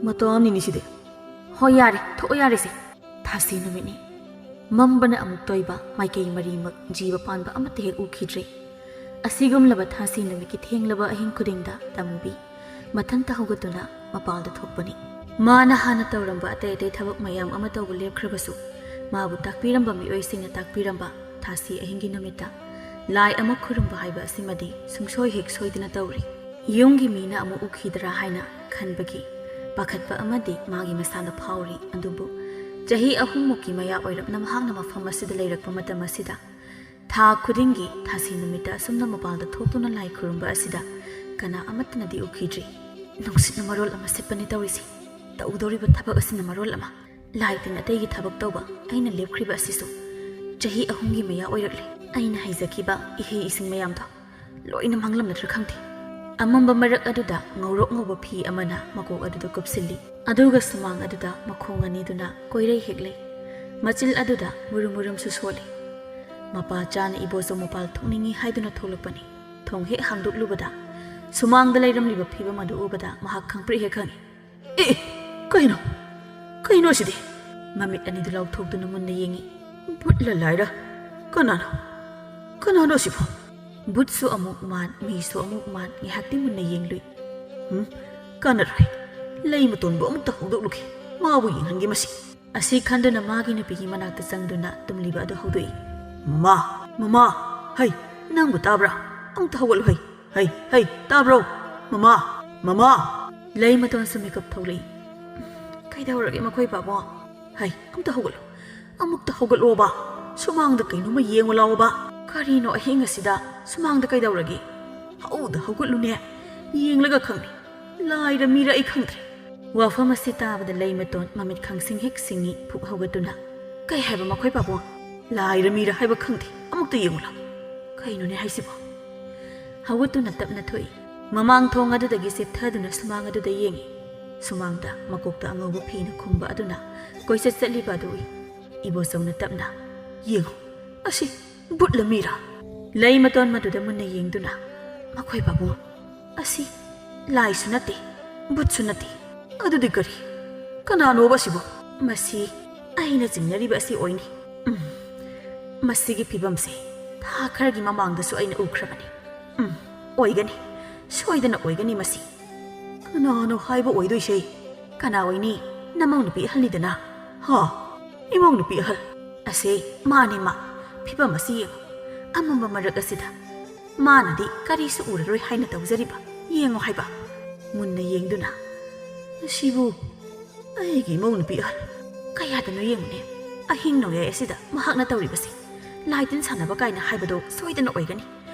"ꯃꯇꯣꯝꯅꯤꯅꯦ ꯁꯤꯗꯤ"꯫ "ꯍꯣꯏ ꯌꯥꯔꯦ, ꯊꯣꯛꯑꯣ ꯌꯥꯔꯦꯁꯦ"꯫ ꯊꯥꯁꯤ ꯅꯨꯃꯤꯠꯅꯤ꯫ ꯃꯝꯕꯅ ꯑꯃꯨꯛ ꯇꯣꯏꯕ, ꯃꯥꯏꯀꯩ ꯃꯔꯤꯃꯛ ꯖꯤꯕ ꯄꯥꯟꯕ ꯑꯃꯠꯇ ꯍꯦꯛ ꯎꯈꯤꯗ꯭ꯔꯦ꯫ ꯑꯁꯤꯒꯨꯝꯂꯕ ꯊꯥꯁꯤ ꯅꯨꯃꯤꯠꯀꯤ ꯊꯦꯡꯂꯕ ꯑꯍꯤꯡ ꯈꯨꯗꯤꯡꯗ ꯇꯥꯃꯨꯕꯤ ꯃꯊꯟꯇ ꯍꯧꯒꯠꯇꯨꯅ ꯃꯄꯥꯜꯗ ꯊꯣꯛꯄꯅꯤ꯫ ꯃꯥꯅ ꯍꯥꯟꯅ ꯇꯧꯔꯝꯕ ꯑꯇꯩ ꯑꯇꯩ ꯊꯕꯛ ꯃꯌꯥꯝ ꯑꯃ ꯇꯧꯕ ꯂꯦꯞꯈ꯭ꯔꯕꯁꯨ, ꯃꯥꯕꯨ ꯇꯥꯛꯄꯤꯔꯝꯕ ꯃꯤꯑꯣꯏꯁꯤꯡꯅ ꯇꯥꯛꯄꯤꯔꯝꯕ ꯊꯥꯁꯤ ꯑꯍꯤꯡꯒꯤ ꯅꯨꯃꯤꯠꯇ ꯂꯥꯏ ꯑꯃ ꯈꯨꯔꯨꯝꯕ ꯍꯥꯏꯕ ꯑꯁꯤꯃꯗꯤ ꯁꯨꯡꯁꯣꯏ ꯍꯦꯛ ꯁꯣꯏꯗꯅ ꯇꯧꯔꯤ꯫ ꯌꯨꯝꯒꯤ ꯃꯤꯅ ꯑꯃꯨꯛ ꯎꯈꯤꯗ꯭ꯔꯥ ꯍꯥꯏꯅ ꯈꯟꯕꯒꯤ ꯄꯥꯈꯠꯄ ꯑꯃꯗꯤ ꯃꯥꯒꯤ ꯃꯁꯥꯗ ꯐꯥꯎꯔꯤ꯫ ꯑꯗꯨꯕꯨ ꯆꯍꯤ ꯑꯍꯨꯝꯃꯨꯛꯀꯤ ꯃꯌꯥ ꯑꯣꯏꯔꯞꯅ ꯃꯍꯥꯛꯅ ꯃꯐꯝ ꯑꯁꯤꯗ ꯂꯩꯔꯛꯄ ꯃꯇꯝ ꯑꯁꯤꯗ, ꯊꯥ ꯈꯨꯗꯤꯡꯒꯤ ꯊꯥꯁꯤ ꯅꯨꯃꯤꯠꯇ ꯑꯁꯨꯝꯅ ꯃꯄꯥꯟꯗ ꯊꯣꯛꯇꯨꯅ ꯂꯥꯏ ꯈꯨꯔꯨꯝꯕ ꯑꯁꯤꯗ ꯀꯅꯥ ꯑꯃꯠꯇꯅꯗꯤ ꯎꯈꯤꯗ꯭ꯔꯤ꯫ "ꯅꯨꯡꯁꯤꯠꯅ ꯃꯔꯣꯜ ꯑꯃ ꯁꯤꯠꯄꯅꯦ ꯇꯧꯔꯤꯁꯦ꯫ ꯇꯧꯗꯧꯔꯤꯕ ꯊꯕꯛ ꯑꯁꯤꯅ ꯃꯔꯣꯜ ꯑꯃ꯫ ꯂꯥꯏ ꯇꯤꯟ ꯑꯇꯩꯒꯤ ꯊꯕꯛ ꯇꯧꯕ ꯑꯩꯅ ꯂꯦꯞꯈ꯭ꯔꯤꯕ ꯑꯁꯤꯁꯨ ꯆꯍꯤ ꯑꯍꯨꯝꯒꯤ ꯃꯌꯥ ꯑꯣꯏꯔꯛꯂꯦ꯫ ꯑꯩꯅ ꯍꯩꯖꯈꯤꯕ ꯏꯍꯩ ꯏꯁꯤꯡ ꯃꯌꯥꯝꯗꯣ ꯂꯣꯏꯅ ꯃꯥꯡꯂꯝꯂꯗ꯭ꯔꯥ ꯈꯪꯗꯦ꯫ ꯑꯃꯝꯕ ꯃꯔꯛ ꯑꯗꯨꯗ ꯉꯧꯔꯣꯛ ꯉꯧꯕ ꯐꯤ ꯑꯃꯅ ꯃꯀꯣꯛ ꯑꯗꯨꯗ ꯀꯨꯞꯁꯤꯜꯂꯤ, ꯑꯗꯨꯒ ꯁꯨꯃꯥꯡ ꯑꯗꯨꯗ ꯃꯈꯣꯡ ꯑꯅꯤꯗꯨꯅ ꯀꯣꯏꯔꯩ ꯍꯦꯛꯂꯤ꯫ ꯃꯆꯤꯜ ꯑꯗꯨꯗ ꯃꯨꯔꯨꯝ ꯃꯨꯔꯨꯝꯁꯨ ꯁꯣꯜꯂꯤ꯫ ꯃꯄꯥ ꯆꯥꯅ ꯏꯕꯣꯆꯧ ꯃꯄꯥꯜ ꯊꯣꯛꯅꯤꯡꯏ ꯍꯥꯏꯗꯨꯅ ꯊꯣꯛꯂꯛꯄꯅꯤ꯫ ꯊꯣꯡ ꯍꯦꯛ ꯍꯥꯡꯗꯣꯛꯂꯨꯕꯗ ꯁꯨꯃꯥꯡꯗ ꯂꯩꯔꯝꯂꯤꯕ ꯐꯤꯕꯝ ꯑꯗꯨ ꯎꯕꯗ ꯃꯍꯥꯛ ꯈꯪꯄ꯭ꯔꯦꯛ ꯍꯦꯛ ꯈꯪꯏ꯫ "ꯑꯦ, ꯀꯩꯅꯣ? ꯀꯩꯅꯣ ꯁꯤꯗꯤ?" ꯃꯃꯤꯠ ꯑꯅꯤꯗꯨ ꯂꯥꯎꯊꯣꯛꯇꯨꯅ ꯃꯨꯟꯅ ꯌꯦꯡꯏ꯫ "ꯚꯨꯠꯂ ꯂꯥꯏꯔ? ꯀꯅꯥꯅꯣ? ꯀꯅꯥꯅꯣ ꯁꯤꯕꯣ?" ꯚꯨꯠꯁꯨ ꯑꯃꯨꯛ ꯃꯥꯟ, ꯃꯤꯁꯨ ꯑꯃꯨꯛ ꯃꯥꯟ, ꯉꯥꯏꯍꯥꯛꯇꯤ ꯃꯨꯟꯅ ꯌꯦꯡꯂꯨꯏ꯫ "ꯍꯨꯝ, ꯀꯥꯟꯅꯔꯣꯏ꯫ ꯂꯩ ꯃꯇꯣꯟꯕꯨ ꯑꯃꯨꯛꯇ ꯍꯧꯗꯣꯛꯂꯨꯒꯦ꯫ ꯃꯥꯕꯨ ꯌꯦꯡꯍꯟꯒꯦ ꯃꯁꯤ꯫" ꯑꯁꯤ ꯈꯟꯗꯨꯅ ꯃꯥꯒꯤ ꯅꯨꯄꯤꯒꯤ ꯃꯅꯥꯛꯇ ꯆꯪꯗꯨꯅ ꯇꯨꯝꯂꯤꯕ ꯑꯗꯨ ꯍꯧꯗꯣꯛꯏ꯫ "ꯃꯃꯥ, ꯃꯃꯥ, ꯍꯩ, ꯅꯪꯕꯨ ꯇꯥꯕ꯭ꯔꯥ? ꯑꯃꯨꯛꯇ ꯍꯧꯒꯠꯂꯨ ꯍꯩ꯫ ꯍꯩ, ꯍꯩ, ꯇꯥꯕ꯭ꯔꯣ? ꯃꯃꯥ, ꯃꯃꯥ!" ꯂꯩ ꯃꯇꯣꯟꯁꯨ ꯃꯤꯀꯞ ꯊꯣꯛꯂꯛꯏ꯫ "ꯀꯩꯗꯧꯔꯒꯦ ꯃꯈꯣꯏ ꯄꯥꯕꯨꯡ? ꯍꯩ, ꯑꯃꯨꯛꯇ ꯍꯧꯒꯠꯂꯨ꯫ ꯑꯃꯨꯛꯇ ꯍꯧꯒꯠꯂꯣꯕ꯫ ꯁꯨꯃꯥꯡꯗ ꯀꯩꯅꯣꯝꯃ ꯌꯦꯡꯉꯨ ꯂꯥꯎꯕ꯫ ꯀꯔꯤꯅꯣ ꯑꯍꯤꯡ ꯑꯁꯤꯗ ꯁꯨꯃꯥꯡꯗ ꯀꯩꯗꯧꯔꯒꯦ? ꯍꯧꯗ ꯍꯧꯒꯠꯂꯨꯅꯦ꯫ ꯌꯦꯡꯂꯒ ꯈꯪꯅꯤ꯫ ꯂꯥꯏꯔ ꯃꯤꯔ ꯑꯩ ꯈꯪꯗ꯭ꯔꯦ꯫" ꯋꯥꯐꯝ ꯑꯁꯤ ꯇꯥꯕꯗ ꯂꯩ ꯃꯇꯣꯟ ꯃꯃꯤꯠ ꯈꯪꯁꯤꯡ ꯍꯦꯛ ꯁꯤꯡꯉꯤ, ꯐꯨꯛ ꯍꯧꯒꯠꯇꯨꯅ, "ꯀꯩ ꯍꯥꯏꯕ ꯃꯈꯣꯏ ꯄꯥꯕꯨꯡ? ꯂꯥꯏꯔ ꯃꯤꯔ ꯍꯥꯏꯕ ꯈꯪꯗꯦ꯫ ꯑꯃꯨꯛꯇ ꯌꯦꯡꯉꯨ ꯂꯥꯎ꯫ ꯀꯩꯅꯣꯅꯦ ꯍꯥꯏꯁꯤꯕꯣ?" ꯍꯧꯒꯠꯇꯨꯅ ꯇꯞꯅ ꯊꯣꯛꯏ꯫ ꯃꯃꯥꯡ ꯊꯣꯡ ꯑꯗꯨꯗꯒꯤ ꯆꯦꯞꯊꯗꯨꯅ ꯁꯨꯃꯥꯡ ꯑꯗꯨꯗ ꯌꯦꯡꯏ꯫ ꯁꯨꯃꯥꯡꯗ ꯃꯀꯣꯛꯇ ꯑꯉꯧꯕ ꯐꯤꯅ ꯈꯨꯝꯕ ꯑꯗꯨꯅ ꯀꯣꯏꯆꯠ ꯆꯠꯂꯤꯕ ꯑꯗꯨ ꯎꯏ꯫ ꯏꯕꯣꯆꯧꯅ ꯇꯞꯅ, "ꯌꯦꯡꯉꯨ, ꯑꯁꯤ ꯚꯨꯠꯂ ꯃꯤꯔ?" ꯂꯩ ꯃꯇꯣꯟ ꯃꯗꯨꯗ ꯃꯨꯟꯅ ꯌꯦꯡꯗꯨꯅ, "ꯃꯈꯣꯏ ꯄꯥꯕꯨꯡ, ꯑꯁꯤ ꯂꯥꯏꯁꯨ ꯅꯠꯇꯦ, ꯚꯨꯠꯁꯨ ꯅꯠꯇꯦ꯫ ꯑꯗꯨꯗꯤ ꯀꯔꯤ? ꯀꯅꯥꯅꯣꯕ ꯑꯁꯤꯕꯨ? ꯃꯁꯤ ꯑꯩꯅ ꯆꯤꯡꯅꯔꯤꯕ ꯑꯁꯤ ꯑꯣꯏꯅꯤ꯫ ꯎꯝ, ꯃꯁꯤꯒꯤ ꯐꯤꯕꯝꯁꯦ ꯊꯥ ꯈꯔꯒꯤ ꯃꯃꯥꯡꯗꯁꯨ ꯑꯩꯅ ꯎꯈ꯭ꯔꯕꯅꯤ꯫ ꯎꯝ, ꯑꯣꯏꯒꯅꯤ, ꯁꯣꯏꯗꯅ ꯑꯣꯏꯒꯅꯤ ꯃꯁꯤ꯫ ꯀꯅꯥꯅꯣ ꯍꯥꯏꯕ ꯑꯣꯏꯗꯣꯏꯁꯦ? ꯀꯅꯥ ꯑꯣꯏꯅꯤ? ꯅꯃꯧ ꯅꯨꯄꯤ ꯑꯍꯜꯅꯤꯗꯅ꯫ ꯍꯥ? ꯏꯃꯧ ꯅꯨꯄꯤ ꯑꯍꯜ? ꯑꯁꯦ ꯃꯥꯅꯦ ꯃꯥ꯫ ꯐꯤꯕꯝ ꯑꯁꯤ ꯌꯦꯡꯉꯨ꯫ ꯑꯃꯝꯕ ꯃꯔꯛ ꯑꯁꯤꯗ ꯃꯥꯅꯗꯤ ꯀꯔꯤꯁꯨ ꯎꯔꯔꯣꯏ ꯍꯥꯏꯅ ꯇꯧꯖꯔꯤꯕ꯫ ꯌꯦꯡꯉꯨ ꯍꯥꯏꯕ꯫" ꯃꯨꯟꯅ ꯌꯦꯡꯗꯨꯅ, "ꯑꯁꯤꯕꯨ ꯑꯩꯒꯤ ꯏꯃꯧ ꯅꯨꯄꯤ ꯑꯍꯜ ꯀꯌꯥꯗꯅꯣ ꯌꯦꯡꯉꯨꯅꯦ꯫ ꯑꯍꯤꯡ ꯅꯣꯡꯌꯥꯏ ꯑꯁꯤꯗ ꯃꯍꯥꯛꯅ ꯇꯧꯔꯤꯕꯁꯤ꯫ ꯂꯥꯏ ꯇꯤꯟ ꯁꯥꯟꯅꯕ ꯀꯥꯏꯅ ꯍꯥꯏꯕꯗꯣ ꯁꯣꯏꯗꯅ ꯑꯣꯏꯒꯅꯤ꯫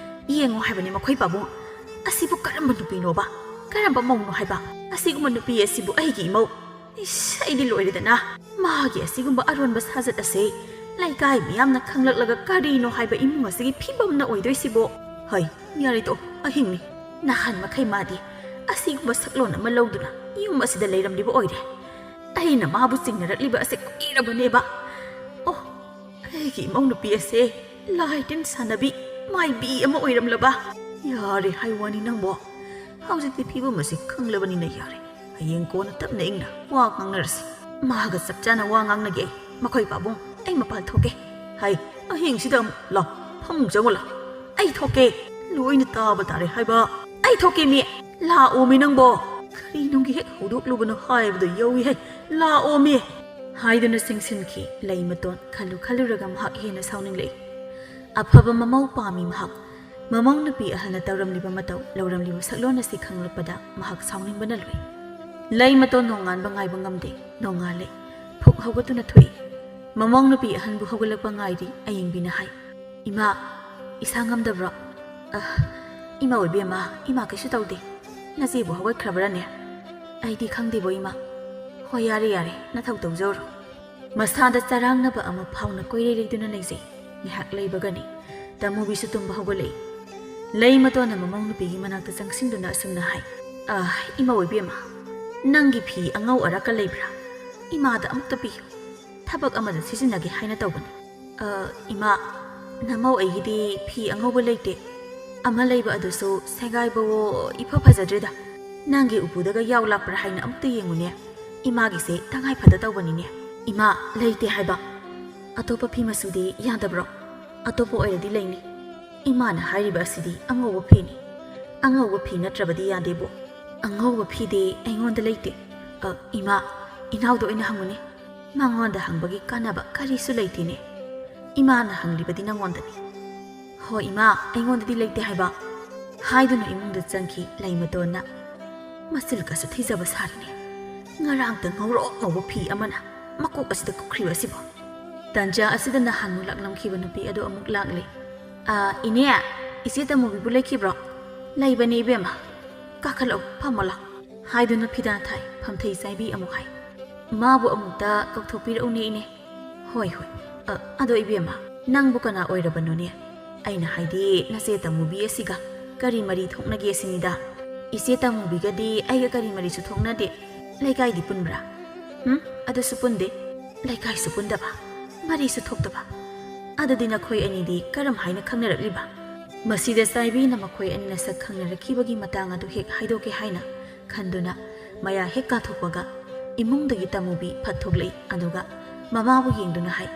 ꯌꯦꯡꯉꯨ ꯍꯥꯏꯕꯅꯤ ꯃꯈꯣꯏ ꯄꯥꯕꯨꯡ꯫ ꯑꯁꯤꯕꯨ ꯀꯔꯝꯕ ꯅꯨꯄꯤꯅꯣꯕ? ꯀꯔꯝꯕ ꯃꯧꯅꯣ ꯍꯥꯏꯕ? ꯑꯁꯤꯒꯨꯝꯕ ꯅꯨꯄꯤ ꯑꯁꯤꯕꯨ ꯑꯩꯒꯤ ꯏꯃꯧ꯫ ꯏꯁ, ꯑꯩꯗꯤ ꯂꯣꯏꯔꯦꯗꯅ꯫ ꯃꯥꯒꯤ ꯑꯁꯤꯒꯨꯝꯕ ꯑꯔꯣꯟꯕ ꯁꯥꯖꯠ ꯑꯁꯦ ꯂꯩꯀꯥꯏ ꯃꯤꯌꯥꯝꯅ ꯈꯪꯂꯛꯂꯒ ꯀꯔꯤꯅꯣ ꯍꯥꯏꯕ ꯏꯃꯨꯡ ꯑꯁꯤꯒꯤ ꯐꯤꯕꯝꯅ ꯑꯣꯏꯗꯣꯏꯁꯤꯕꯣ? ꯍꯩ, ꯌꯥꯔꯦ ꯇꯣꯛꯑꯣ, ꯑꯍꯤꯡꯅꯤ꯫ ꯅꯍꯥꯟ ꯃꯈꯩ ꯃꯥꯗꯤ ꯑꯁꯤꯒꯨꯝꯕ ꯁꯛꯂꯣꯟ ꯑꯃ ꯂꯧꯗꯨꯅ ꯌꯨꯝ ꯑꯁꯤꯗ ꯂꯩꯔꯝꯂꯤꯕ ꯑꯣꯏꯔꯦ꯫ ꯑꯩꯅ ꯃꯥꯕꯨ ꯆꯤꯡꯅꯔꯛꯂꯤꯕ ꯑꯁꯦ ꯀꯨꯏꯔꯕꯅꯦꯕ꯫ ꯑꯣ, ꯑꯩꯒꯤ ꯏꯃꯧ ꯅꯨꯄꯤ ꯑꯁꯦ ꯂꯥꯏ ꯇꯤꯟ ꯁꯥꯟꯅꯕꯤ ꯃꯥꯏꯕꯤ ꯑꯃ ꯑꯣꯏꯔꯝꯂꯕ? ꯌꯥꯔꯦ ꯍꯥꯏ ꯋꯥꯅꯤ ꯅꯪꯕꯣ꯫ ꯍꯧꯖꯤꯛꯇꯤ ꯐꯤꯕꯝ ꯑꯁꯤ ꯈꯪꯂꯕꯅꯤꯅ ꯌꯥꯔꯦ꯫ ꯍꯌꯦꯡ ꯀꯣꯟꯅ ꯇꯞꯅ ꯏꯪꯅ ꯋꯥ ꯉꯥꯡꯅꯔꯁꯤ꯫ ꯃꯥꯒ ꯆꯞ ꯆꯥꯅ ꯋꯥ ꯉꯥꯡꯅꯒꯦ ꯑꯩ꯫ ꯃꯈꯣꯏ ꯄꯥꯕꯨꯡ, ꯑꯩ ꯃꯄꯥꯟ ꯊꯣꯛꯀꯦ꯫ ꯍꯥꯏ, ꯑꯍꯤꯡꯁꯤꯗ ꯑꯃꯨꯛ ꯂꯥꯎ, ꯐꯃꯨꯡ ꯆꯪꯉꯨ ꯂꯥꯎ꯫ ꯑꯩ ꯊꯣꯛꯀꯦ꯫ ꯂꯣꯏꯅ ꯇꯥꯕ ꯇꯥꯔꯦ ꯍꯥꯏꯕ꯫ ꯑꯩ ꯊꯣꯛꯀꯦ ꯃꯤ꯫ ꯂꯥꯛꯑꯣ ꯃꯤ ꯅꯪꯕꯣ꯫ ꯀꯔꯤ ꯅꯨꯡꯒꯤ ꯍꯦꯛ ꯍꯧꯗꯣꯛꯂꯨꯕꯅꯣ ꯍꯥꯏꯕꯗꯣ ꯌꯧꯏ ꯍꯦ꯫ ꯂꯥꯛꯑꯣ ꯃꯤ꯫ ꯍꯥꯏꯗꯨꯅ ꯆꯤꯡꯁꯤꯟꯈꯤ ꯂꯩꯃꯇꯣꯟ꯫ ꯈꯜꯂꯨ ꯈꯜꯂꯨꯔꯒ ꯃꯍꯥꯛ ꯍꯦꯟꯅ ꯁꯥꯎꯅꯤꯡꯂꯛꯏ꯫ ꯑꯐꯕ ꯃꯃꯧ ꯄꯥꯝꯃꯤ ꯃꯍꯥꯛ꯫ ꯃꯃꯧ ꯅꯨꯄꯤ ꯑꯍꯜꯅ ꯇꯧꯔꯝꯂꯤꯕ ꯃꯇꯧ, ꯂꯧꯔꯝꯂꯤꯕ ꯁꯛꯂꯣꯟ ꯑꯁꯤ ꯈꯪꯂꯛꯄꯗ ꯃꯍꯥꯛ ꯁꯥꯎꯅꯤꯡꯕꯅ ꯂꯣꯏ꯫ ꯂꯩꯃꯇꯣꯟ ꯅꯣꯡꯉꯥꯟꯕ ꯉꯥꯏꯕ ꯉꯝꯗꯦ꯫ ꯅꯣꯡꯉꯥꯜꯂꯦ꯫ ꯐꯨꯛ ꯍꯧꯒꯠꯇꯨꯅ ꯊꯣꯛꯏ꯫ ꯃꯃꯧ ꯅꯨꯄꯤ ꯑꯍꯟꯕꯨ ꯍꯧꯒꯠꯂꯛꯄ ꯉꯥꯏꯔꯤ꯫ ꯑꯌꯤꯡꯕꯤꯅ ꯍꯥꯏ, "ꯏꯃꯥ, ꯏꯁꯥ ꯉꯝꯗꯕ꯭ꯔꯣ?" "ꯑ, ꯏꯃꯥ ꯑꯣꯏꯕꯤ ꯑꯃ, ꯏꯃꯥ ꯀꯩꯁꯨ ꯇꯧꯗꯦ꯫ ꯅꯆꯦꯕꯨ ꯍꯧꯒꯠꯈ꯭ꯔꯕ꯭ꯔꯥꯅꯦ?" "ꯑꯩꯗꯤ ꯈꯪꯗꯦꯕꯣ ꯏꯃꯥ꯫" "ꯍꯣꯏ, ꯌꯥꯔꯦ, ꯌꯥꯔꯦ, ꯅꯊꯧ ꯇꯧꯖꯧꯔꯣ꯫" ꯃꯁꯥꯗ ꯆꯔꯥꯡꯅꯕ ꯑꯃ ꯐꯥꯎꯅ ꯀꯣꯏꯔꯩ ꯂꯩꯗꯨꯅ ꯂꯩꯖꯩ꯫ ꯉꯥꯏꯍꯥꯛ ꯂꯩꯕꯒꯅꯤ ꯇꯃꯨꯕꯤꯁꯨ ꯇꯨꯝꯕ ꯍꯧꯒꯠꯂꯛꯏ꯫ ꯂꯩꯃꯇꯣꯟꯅ ꯃꯃꯧ ꯅꯨꯄꯤꯒꯤ ꯃꯅꯥꯛꯇ ꯆꯪꯁꯤꯟꯗꯨꯅ ꯑꯁꯨꯝꯅ ꯍꯥꯏ, "ꯑ, ꯏꯃꯧ ꯏꯕꯦꯝꯃ, ꯅꯪꯒꯤ ꯐꯤ ꯑꯉꯧ ꯑꯔꯥꯛꯀ ꯂꯩꯕ꯭ꯔꯥ? ꯏꯃꯥꯗ ꯑꯃꯨꯛꯇ ꯄꯤꯌꯨ꯫ ꯊꯕꯛ ꯑꯃꯗ ꯁꯤꯖꯤꯟꯅꯒꯦ ꯍꯥꯏꯅ ꯇꯧꯕꯅꯤ꯫" "ꯑ, ꯏꯃꯥ, ꯅꯃꯧ ꯑꯩꯒꯤꯗꯤ ꯐꯤ ꯑꯉꯧꯕ ꯂꯩꯇꯦ꯫ ꯑꯃ ꯂꯩꯕ ꯑꯗꯨꯁꯨ ꯁꯦꯒꯥꯏꯕꯋꯣ ꯏꯐ ꯐꯖꯗ꯭ꯔꯦꯗ꯫ ꯅꯪꯒꯤ ꯎꯄꯨꯗꯒ ꯌꯥꯎ ꯂꯥꯛꯄ꯭ꯔꯥ ꯍꯥꯏꯅ ꯑꯃꯨꯛꯇ ꯌꯦꯡꯉꯨꯅꯦ꯫ ꯏꯃꯥꯒꯤꯁꯦ ꯇꯉꯥꯏ ꯐꯗ ꯇꯧꯕꯅꯤꯅꯦ꯫" "ꯏꯃꯥ, ꯂꯩꯇꯦ ꯍꯥꯏꯕ꯫ ꯑꯇꯣꯞꯄ ꯐꯤ ꯃꯆꯨꯗꯤ ꯌꯥꯗꯕ꯭ꯔꯣ? ꯑꯇꯣꯞꯄ ꯑꯣꯏꯔꯗꯤ ꯂꯩꯅꯤ꯫ ꯏꯃꯥꯅ ꯍꯥꯏꯔꯤꯕ ꯑꯁꯤꯗꯤ ꯑꯉꯧꯕ ꯐꯤꯅꯤ꯫ ꯑꯉꯧꯕ ꯐꯤ ꯅꯠꯇ꯭ꯔꯕꯗꯤ ꯌꯥꯗꯦꯕꯣ꯫" "ꯑꯉꯧꯕ ꯐꯤꯗꯤ ꯑꯩꯉꯣꯟꯗ ꯂꯩꯇꯦ꯫" "ꯑ, ꯏꯃꯥ, ꯏꯅꯥꯎꯗ ꯑꯣꯏꯅ ꯍꯪꯉꯨꯅꯦ꯫ ꯃꯉꯣꯟꯗ ꯍꯪꯕꯒꯤ ꯀꯥꯟꯅꯕ ꯀꯔꯤꯁꯨ ꯂꯩꯇꯦꯅꯦ꯫ ꯏꯃꯥꯅ ꯍꯪꯂꯤꯕꯗꯤ ꯅꯉꯣꯟꯗꯅꯤ꯫" "ꯍꯣꯏ ꯏꯃꯥ, ꯑꯩꯉꯣꯟꯗꯗꯤ ꯂꯩꯇꯦ ꯍꯥꯏꯕ꯫" ꯍꯥꯏꯗꯨꯅ ꯏꯃꯨꯡꯗ ꯆꯪꯈꯤ ꯂꯩꯃꯇꯣꯟꯅ꯫ "ꯃꯆꯤꯜ ꯀꯁꯨ ꯊꯤꯖꯕ ꯁꯥꯔꯤꯅꯦ꯫ ꯉꯔꯥꯡꯇ ꯉꯧꯔꯣꯛ ꯉꯧꯕ ꯐꯤ ꯑꯃꯅ ꯃꯀꯣꯛ ꯑꯁꯤꯗ ꯀꯨꯞꯈ꯭ꯔꯤꯕ ꯑꯁꯤꯕꯨ꯫" ꯇꯟꯖꯥ ꯑꯁꯤꯗ ꯅꯍꯥꯟꯃꯨꯛ ꯂꯥꯛꯂꯝꯈꯤꯕ ꯅꯨꯄꯤ ꯑꯗꯨ ꯑꯃꯨꯛ ꯂꯥꯛꯂꯦ꯫ "ꯑ, ꯏꯅꯦ, ꯏꯆꯦ ꯇꯃꯨꯕꯤꯕꯨ ꯂꯩꯈꯤꯕ꯭ꯔꯣ?" "ꯂꯩꯕꯅꯦ ꯏꯕꯦꯝꯃ꯫ ꯀꯥꯈꯠꯂꯛꯎ, ꯐꯝꯃꯣ ꯂꯥꯎ꯫" ꯍꯥꯏꯗꯨꯅ ꯐꯤꯗꯥ ꯊꯥꯏ꯫ ꯐꯝꯊꯩ ꯆꯥꯏꯕꯤ ꯑꯃꯨꯛ ꯍꯥꯏ, "ꯃꯥꯕꯨ ꯑꯃꯨꯛꯇ ꯀꯧꯊꯣꯛꯄꯤꯔꯛꯎꯅꯦ ꯏꯅꯦ꯫" "ꯍꯣꯏ, ꯍꯣꯏ꯫" ꯑ, ꯑꯗꯣ ꯏꯕꯦꯝꯃ, ꯅꯪꯕꯨ ꯀꯅꯥ ꯑꯣꯏꯔꯕꯅꯣꯅꯦ? ꯑꯩꯅ ꯍꯥꯏꯗꯤ ꯅꯆꯦ ꯇꯃꯨꯕꯤ ꯑꯁꯤꯒ ꯀꯔꯤ ꯃꯔꯤ ꯊꯣꯛꯅꯒꯦ ꯁꯤꯅꯤꯗ꯫ ꯏꯆꯦ ꯇꯃꯨꯕꯤꯒꯗꯤ ꯑꯩꯒ ꯀꯔꯤ ꯃꯔꯤꯁꯨ ꯊꯣꯛꯅꯗꯦ꯫ ꯂꯩꯀꯥꯏꯗꯤ ꯄꯨꯟꯕ꯭ꯔꯥ? ꯎꯝ, ꯑꯗꯨꯁꯨ ꯄꯨꯟꯗꯦ꯫ ꯂꯩꯀꯥꯏꯁꯨ ꯄꯨꯟꯗꯕ, ꯃꯔꯤꯁꯨ ꯊꯣꯛꯇꯕ꯫ ꯑꯗꯨꯗꯤ ꯅꯈꯣꯏ ꯑꯅꯤꯗꯤ ꯀꯔꯝ ꯍꯥꯏꯅ ꯈꯪꯅꯔꯛꯂꯤꯕ? ꯃꯁꯤꯗ ꯆꯥꯏꯕꯤꯅ ꯃꯈꯣꯏ ꯑꯅꯤꯅ ꯁꯛ ꯈꯪꯅꯔꯛꯈꯤꯕꯒꯤ ꯃꯇꯥꯡ ꯑꯗꯨ ꯍꯦꯛ ꯍꯥꯏꯗꯣꯛꯀꯦ ꯍꯥꯏꯅ ꯈꯟꯗꯨꯅ ꯃꯌꯥ ꯍꯦꯛ ꯀꯥꯊꯣꯛꯄꯒ ꯏꯃꯨꯡꯗꯒꯤ ꯇꯃꯨꯕꯤ ꯐꯠ ꯊꯣꯛꯂꯛꯏ꯫ ꯑꯗꯨꯒ ꯃꯃꯥꯕꯨ ꯌꯦꯡꯗꯨꯅ ꯍꯥꯏ,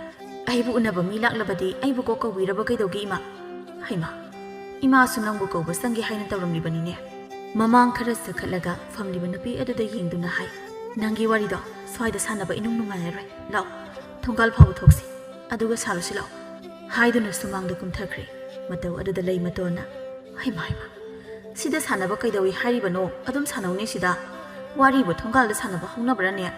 "ꯑꯩꯕꯨ ꯎꯅꯕ ꯃꯤ ꯂꯥꯛꯂꯕꯗꯤ ꯑꯩꯕꯨ ꯀꯣꯛ ꯀꯧꯕꯤꯔꯕ ꯀꯩꯗꯧꯒꯦ, ꯏꯃꯥ?" ꯍꯩꯃꯥ, ꯏꯃꯥꯁꯨ ꯅꯪꯕꯨ ꯀꯧꯕ ꯆꯪꯒꯦ ꯍꯥꯏꯅ ꯇꯧꯔꯝꯂꯤꯕꯅꯤꯅꯦ꯫ ꯃꯃꯥꯡ ꯈꯔ ꯆꯈꯠꯂꯒ ꯐꯝꯂꯤꯕ ꯅꯨꯄꯤ ꯑꯗꯨꯗ ꯌꯦꯡꯗꯨꯅ ꯍꯥꯏ, "ꯅꯪꯒꯤ ꯋꯥꯔꯤꯗꯣ ꯁ꯭ꯋꯥꯏꯗ ꯁꯥꯟꯅꯕ ꯏꯅꯨꯡ ꯅꯨꯡꯉꯥꯏꯔꯔꯣꯏ꯫ ꯂꯥꯛꯑꯣ, ꯊꯣꯡꯒꯥꯜ ꯐꯥꯎꯕ ꯊꯣꯛꯁꯤ, ꯑꯗꯨꯒ ꯁꯥꯔꯨꯁꯤ ꯂꯥꯛꯑꯣ," ꯍꯥꯏꯗꯨꯅ ꯁꯨꯃꯥꯡꯗ ꯀꯨꯝꯊꯈ꯭ꯔꯦ꯫ ꯃꯇꯧ ꯑꯗꯨꯗ ꯂꯩꯃꯇꯣꯟꯅ, "ꯍꯩꯃꯥ, ꯍꯩꯃꯥ, ꯁꯤꯗ ꯁꯥꯟꯅꯕ ꯀꯩꯗꯧꯏ ꯍꯥꯏꯔꯤꯕꯅꯣ? ꯑꯗꯨꯝ ꯁꯥꯟꯅꯧꯅꯦ ꯁꯤꯗ꯫ ꯋꯥꯔꯤꯕꯨ ꯊꯣꯡꯒꯥꯜꯗ ꯁꯥꯟꯅꯕ ꯍꯧꯅꯕ꯭ꯔꯥꯅꯦ?"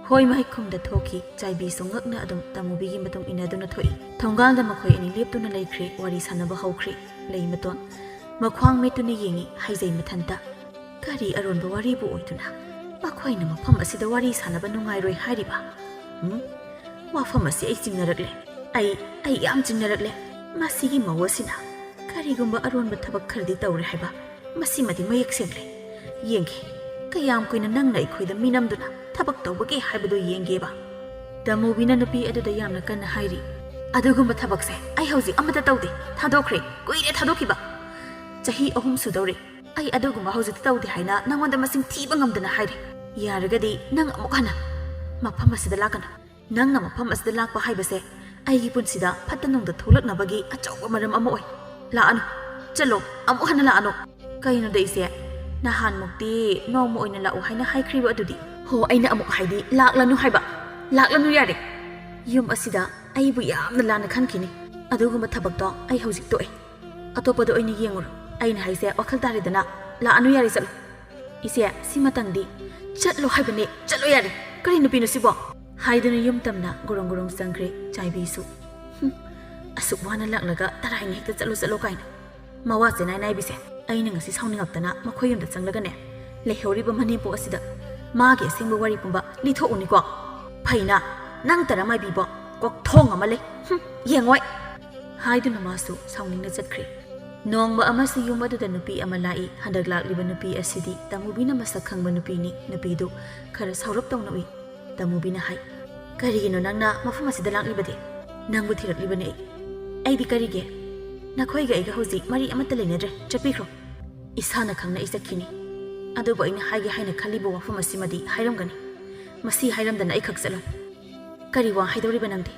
ꯍꯣꯏ ꯃꯍꯤꯛ ꯈꯨꯝꯗ ꯊꯣꯛꯈꯤ꯫ ꯆꯥꯏꯕꯤꯁꯨ ꯉꯛꯅ ꯑꯗꯨꯝ ꯇꯃꯨꯕꯤꯒꯤ ꯃꯇꯨꯡ ꯏꯟꯅꯗꯨꯅ ꯊꯣꯛꯏ꯫ ꯊꯣꯡꯒꯥꯜꯗ ꯃꯈꯣꯏ ꯑꯅꯤ ꯂꯦꯞꯇꯨꯅ ꯂꯩꯈ꯭ꯔꯦ꯫ ꯋꯥꯔꯤ ꯁꯥꯟꯅꯕ ꯍꯧꯈ꯭ꯔꯦ꯫ ꯂꯩꯃꯇꯣꯟ ꯃꯈ꯭ꯋꯥꯡ ꯃꯦꯠꯇꯨꯅ ꯌꯦꯡꯏ ꯍꯩꯖꯩ ꯃꯊꯟꯇ꯫ ꯀꯔꯤ ꯑꯔꯣꯟꯕ ꯋꯥꯔꯤꯕꯨ ꯑꯣꯏꯗꯨꯅ ꯃꯈꯣꯏꯅ ꯃꯐꯝ ꯑꯁꯤꯗ ꯋꯥꯔꯤ ꯁꯥꯟꯅꯕ ꯅꯨꯡꯉꯥꯏꯔꯣꯏ ꯍꯥꯏꯔꯤꯕ? ꯎꯝ? ꯋꯥꯐꯝ ꯑꯁꯤ ꯑꯩ ꯆꯤꯡꯅꯔꯛꯂꯦ꯫ ꯑꯩ, ꯑꯩ ꯌꯥꯝ ꯆꯤꯡꯅꯔꯛꯂꯦ꯫ ꯃꯁꯤꯒꯤ ꯃꯧ ꯑꯁꯤꯅ ꯀꯔꯤꯒꯨꯝꯕ ꯑꯔꯣꯟꯕ ꯊꯕꯛ ꯈꯔꯗꯤ ꯇꯧꯔꯦ ꯍꯥꯏꯕ ꯃꯁꯤꯃꯗꯤ ꯃꯌꯦꯛ ꯁꯦꯡꯂꯦ꯫ ꯌꯦꯡꯒꯦ, ꯀꯌꯥꯝ ꯀꯨꯏꯅ ꯅꯪꯅ ꯑꯩꯈꯣꯏꯗ ꯃꯤꯅꯝꯗꯨꯅ ꯊꯕꯛ ꯇꯧꯕꯒꯦ ꯍꯥꯏꯕꯗꯨ ꯌꯦꯡꯒꯦꯕ꯫ ꯇꯃꯨꯕꯤꯅ ꯅꯨꯄꯤ ꯑꯗꯨꯗ ꯌꯥꯝꯅ ꯀꯟꯅ ꯍꯥꯏꯔꯤ, "ꯑꯗꯨꯒꯨꯝꯕ ꯊꯕꯛꯁꯦ ꯑꯩ ꯍꯧꯖꯤꯛ ꯑꯃꯠꯇ ꯇꯧꯗꯦ꯫ ꯊꯥꯗꯣꯛꯈ꯭ꯔꯦ꯫ ꯀꯨꯏꯔꯦ ꯊꯥꯗꯣꯛꯈꯤꯕ꯫ ꯆꯍꯤ ꯑꯍꯨꯝ ꯁꯨꯗꯧꯔꯦ꯫ ꯑꯩ ꯑꯗꯨꯒꯨꯝꯕ ꯍꯧꯖꯤꯛꯇꯤ ꯇꯧꯗꯦ ꯍꯥꯏꯅ ꯅꯉꯣꯟꯗ ꯃꯁꯤꯡ ꯊꯤꯕ ꯉꯝꯗꯅ ꯍꯥꯏꯔꯦ꯫ ꯌꯥꯔꯒꯗꯤ ꯅꯪ ꯑꯃꯨꯛ ꯍꯟꯅ ꯃꯐꯝ ꯑꯁꯤꯗ ꯂꯥꯛꯀꯅꯨ꯫ ꯅꯪꯅ ꯃꯐꯝ ꯑꯁꯤꯗ ꯂꯥꯛꯄ ꯍꯥꯏꯕꯁꯦ ꯑꯩꯒꯤ ꯄꯨꯟꯁꯤꯗ ꯐꯠꯇ ꯅꯨꯡꯗ ꯊꯣꯛꯂꯛꯅꯕꯒꯤ ꯑꯆꯧꯕ ꯃꯔꯝ ꯑꯃ ꯑꯣꯏ꯫ ꯂꯥꯛꯑꯅꯨ꯫ ꯆꯠꯂꯣ꯫ ꯑꯃꯨꯛ ꯍꯟꯅ ꯂꯥꯛꯑꯅꯨ꯫" "ꯀꯩꯅꯣꯗ ꯏꯆꯦ? ꯅꯍꯥꯟꯃꯨꯛꯇꯤ ꯅꯣꯡꯃ ꯑꯣꯏꯅ ꯂꯥꯛꯎ ꯍꯥꯏꯅ ꯍꯥꯏꯈ꯭ꯔꯤꯕ ꯑꯗꯨꯗꯤ?" "ꯍꯣ, ꯑꯩꯅ ꯑꯃꯨꯛ ꯍꯥꯏꯗꯤ ꯂꯥꯛꯂꯅꯨ ꯍꯥꯏꯕ꯫ ꯂꯥꯛꯂꯅꯨ ꯌꯥꯔꯦ꯫ ꯌꯨꯝ ꯑꯁꯤꯗ ꯑꯩꯕꯨ ꯌꯥꯝꯅ ꯂꯥꯟꯅ ꯈꯟꯈꯤꯅꯤ꯫ ꯑꯗꯨꯒꯨꯝꯕ ꯊꯕꯛꯇꯣ ꯑꯩ ꯍꯧꯖꯤꯛ ꯇꯣꯛꯑꯦ꯫ ꯑꯇꯣꯞꯄꯗ ꯑꯣꯏꯅ ꯌꯦꯡꯉꯨꯔꯣ꯫ ꯑꯩꯅ ꯍꯥꯏꯁꯦ ꯋꯥꯈꯜ ꯇꯥꯔꯦꯗꯅ꯫ ꯂꯥꯛꯑꯅꯨ ꯌꯥꯔꯦ, ꯆꯠꯂꯣ꯫" "ꯏꯆꯦ, ꯁꯤꯃꯇꯪꯗꯤ ꯆꯠꯂꯣ ꯍꯥꯏꯕꯅꯦ꯫ ꯆꯠꯂꯣ ꯌꯥꯔꯦ꯫ ꯀꯔꯤ ꯅꯨꯄꯤꯅꯣ ꯁꯤꯕꯣ?" ꯍꯥꯏꯗꯨꯅ ꯌꯨꯝ ꯇꯝꯅ ꯒꯣꯔꯣꯡ ꯒꯣꯔꯣꯡ ꯆꯪꯈ꯭ꯔꯦ ꯆꯥꯏꯕꯤꯁꯨ꯫ "ꯍꯨꯝ, ꯑꯁꯨꯛ ꯋꯥꯅ ꯂꯥꯛꯂꯒ ꯇꯔꯥꯏꯅ ꯍꯦꯛꯇ ꯆꯠꯂꯣ ꯆꯠꯂꯣ ꯀꯥꯏꯅ ꯃꯋꯥ ꯆꯦꯅꯥꯏ ꯅꯥꯏꯕꯤꯁꯦ꯫ ꯑꯩꯅ ꯉꯁꯤ ꯁꯥꯎꯅꯤꯡꯉꯛꯇꯅ ꯃꯈꯣꯏ ꯌꯨꯝꯗ ꯆꯪꯂꯒꯅꯦ, ꯂꯩꯍꯧꯔꯤꯕ ꯃꯅꯦꯝꯄꯣꯛ ꯑꯁꯤꯗ ꯃꯥꯒꯤ ꯑꯁꯦꯡꯕ ꯋꯥꯔꯤ ꯄꯨꯝꯕ ꯂꯤꯊꯣꯛꯎꯅꯤꯀꯣ꯫ ꯐꯩꯅ, ꯅꯪ ꯇꯔꯥ ꯃꯥꯏꯕꯤꯕꯣ, ꯀꯣꯛꯊꯣꯡ ꯑꯃ ꯂꯩ꯫ ꯍꯨꯝ, ꯌꯦꯡꯉꯣꯏ!" ꯍꯥꯏꯗꯨꯅ ꯃꯥꯁꯨ ꯁꯥꯎꯅꯤꯡꯅ ꯆꯠꯈ꯭ꯔꯦ꯫ ꯅꯣꯡꯃ ꯑꯃꯁꯨ ꯌꯨꯝ ꯑꯗꯨꯗ ꯅꯨꯄꯤ ꯑꯃ ꯂꯥꯛꯏ꯫ ꯍꯟꯗꯛ ꯂꯥꯛꯂꯤꯕ ꯅꯨꯄꯤ ꯑꯁꯤꯗꯤ ꯇꯃꯨꯕꯤꯅ ꯃꯁꯛ ꯈꯪꯕ ꯅꯨꯄꯤꯅꯤ꯫ ꯅꯨꯄꯤꯗꯨ ꯈꯔ ꯁꯥꯎꯔꯞ ꯇꯧꯅ ꯎꯏ꯫ ꯇꯃꯨꯕꯤꯅ ꯍꯥꯏ, "ꯀꯔꯤꯒꯤꯅꯣ ꯅꯪꯅ ꯃꯐꯝ ꯑꯁꯤꯗ ꯂꯥꯛꯂꯤꯕꯗꯤ? ꯅꯪꯕꯨ ꯊꯤꯔꯛꯂꯤꯕꯅꯤ ꯑꯩ꯫ ꯑꯩꯗꯤ ꯀꯔꯤꯒꯤ? ꯅꯈꯣꯏꯒ ꯑꯩꯒ ꯍꯧꯖꯤꯛ ꯃꯔꯤ ꯑꯃꯠꯇ ꯂꯩꯅꯗ꯭ꯔꯦ꯫ ꯆꯠꯄꯤꯈ꯭ꯔꯣ꯫ ꯏꯁꯥꯅ ꯈꯪꯅ ꯑꯩ ꯆꯠꯈꯤꯅꯤ꯫ ꯑꯗꯨꯕꯨ ꯑꯩꯅ ꯍꯥꯏꯒꯦ ꯍꯥꯏꯅ ꯈꯜꯂꯤꯕ ꯋꯥꯐꯝ ꯑꯁꯤꯃꯗꯤ ꯍꯥꯏꯔꯝꯒꯅꯤ꯫ ꯃꯁꯤ ꯍꯥꯏꯔꯝꯗꯅ ꯑꯩ ꯈꯛ ꯆꯠꯂꯣꯏ꯫" "ꯀꯔꯤ ꯋꯥ ꯍꯥꯏꯗꯧꯔꯤꯕ ꯅꯪꯗꯤ?"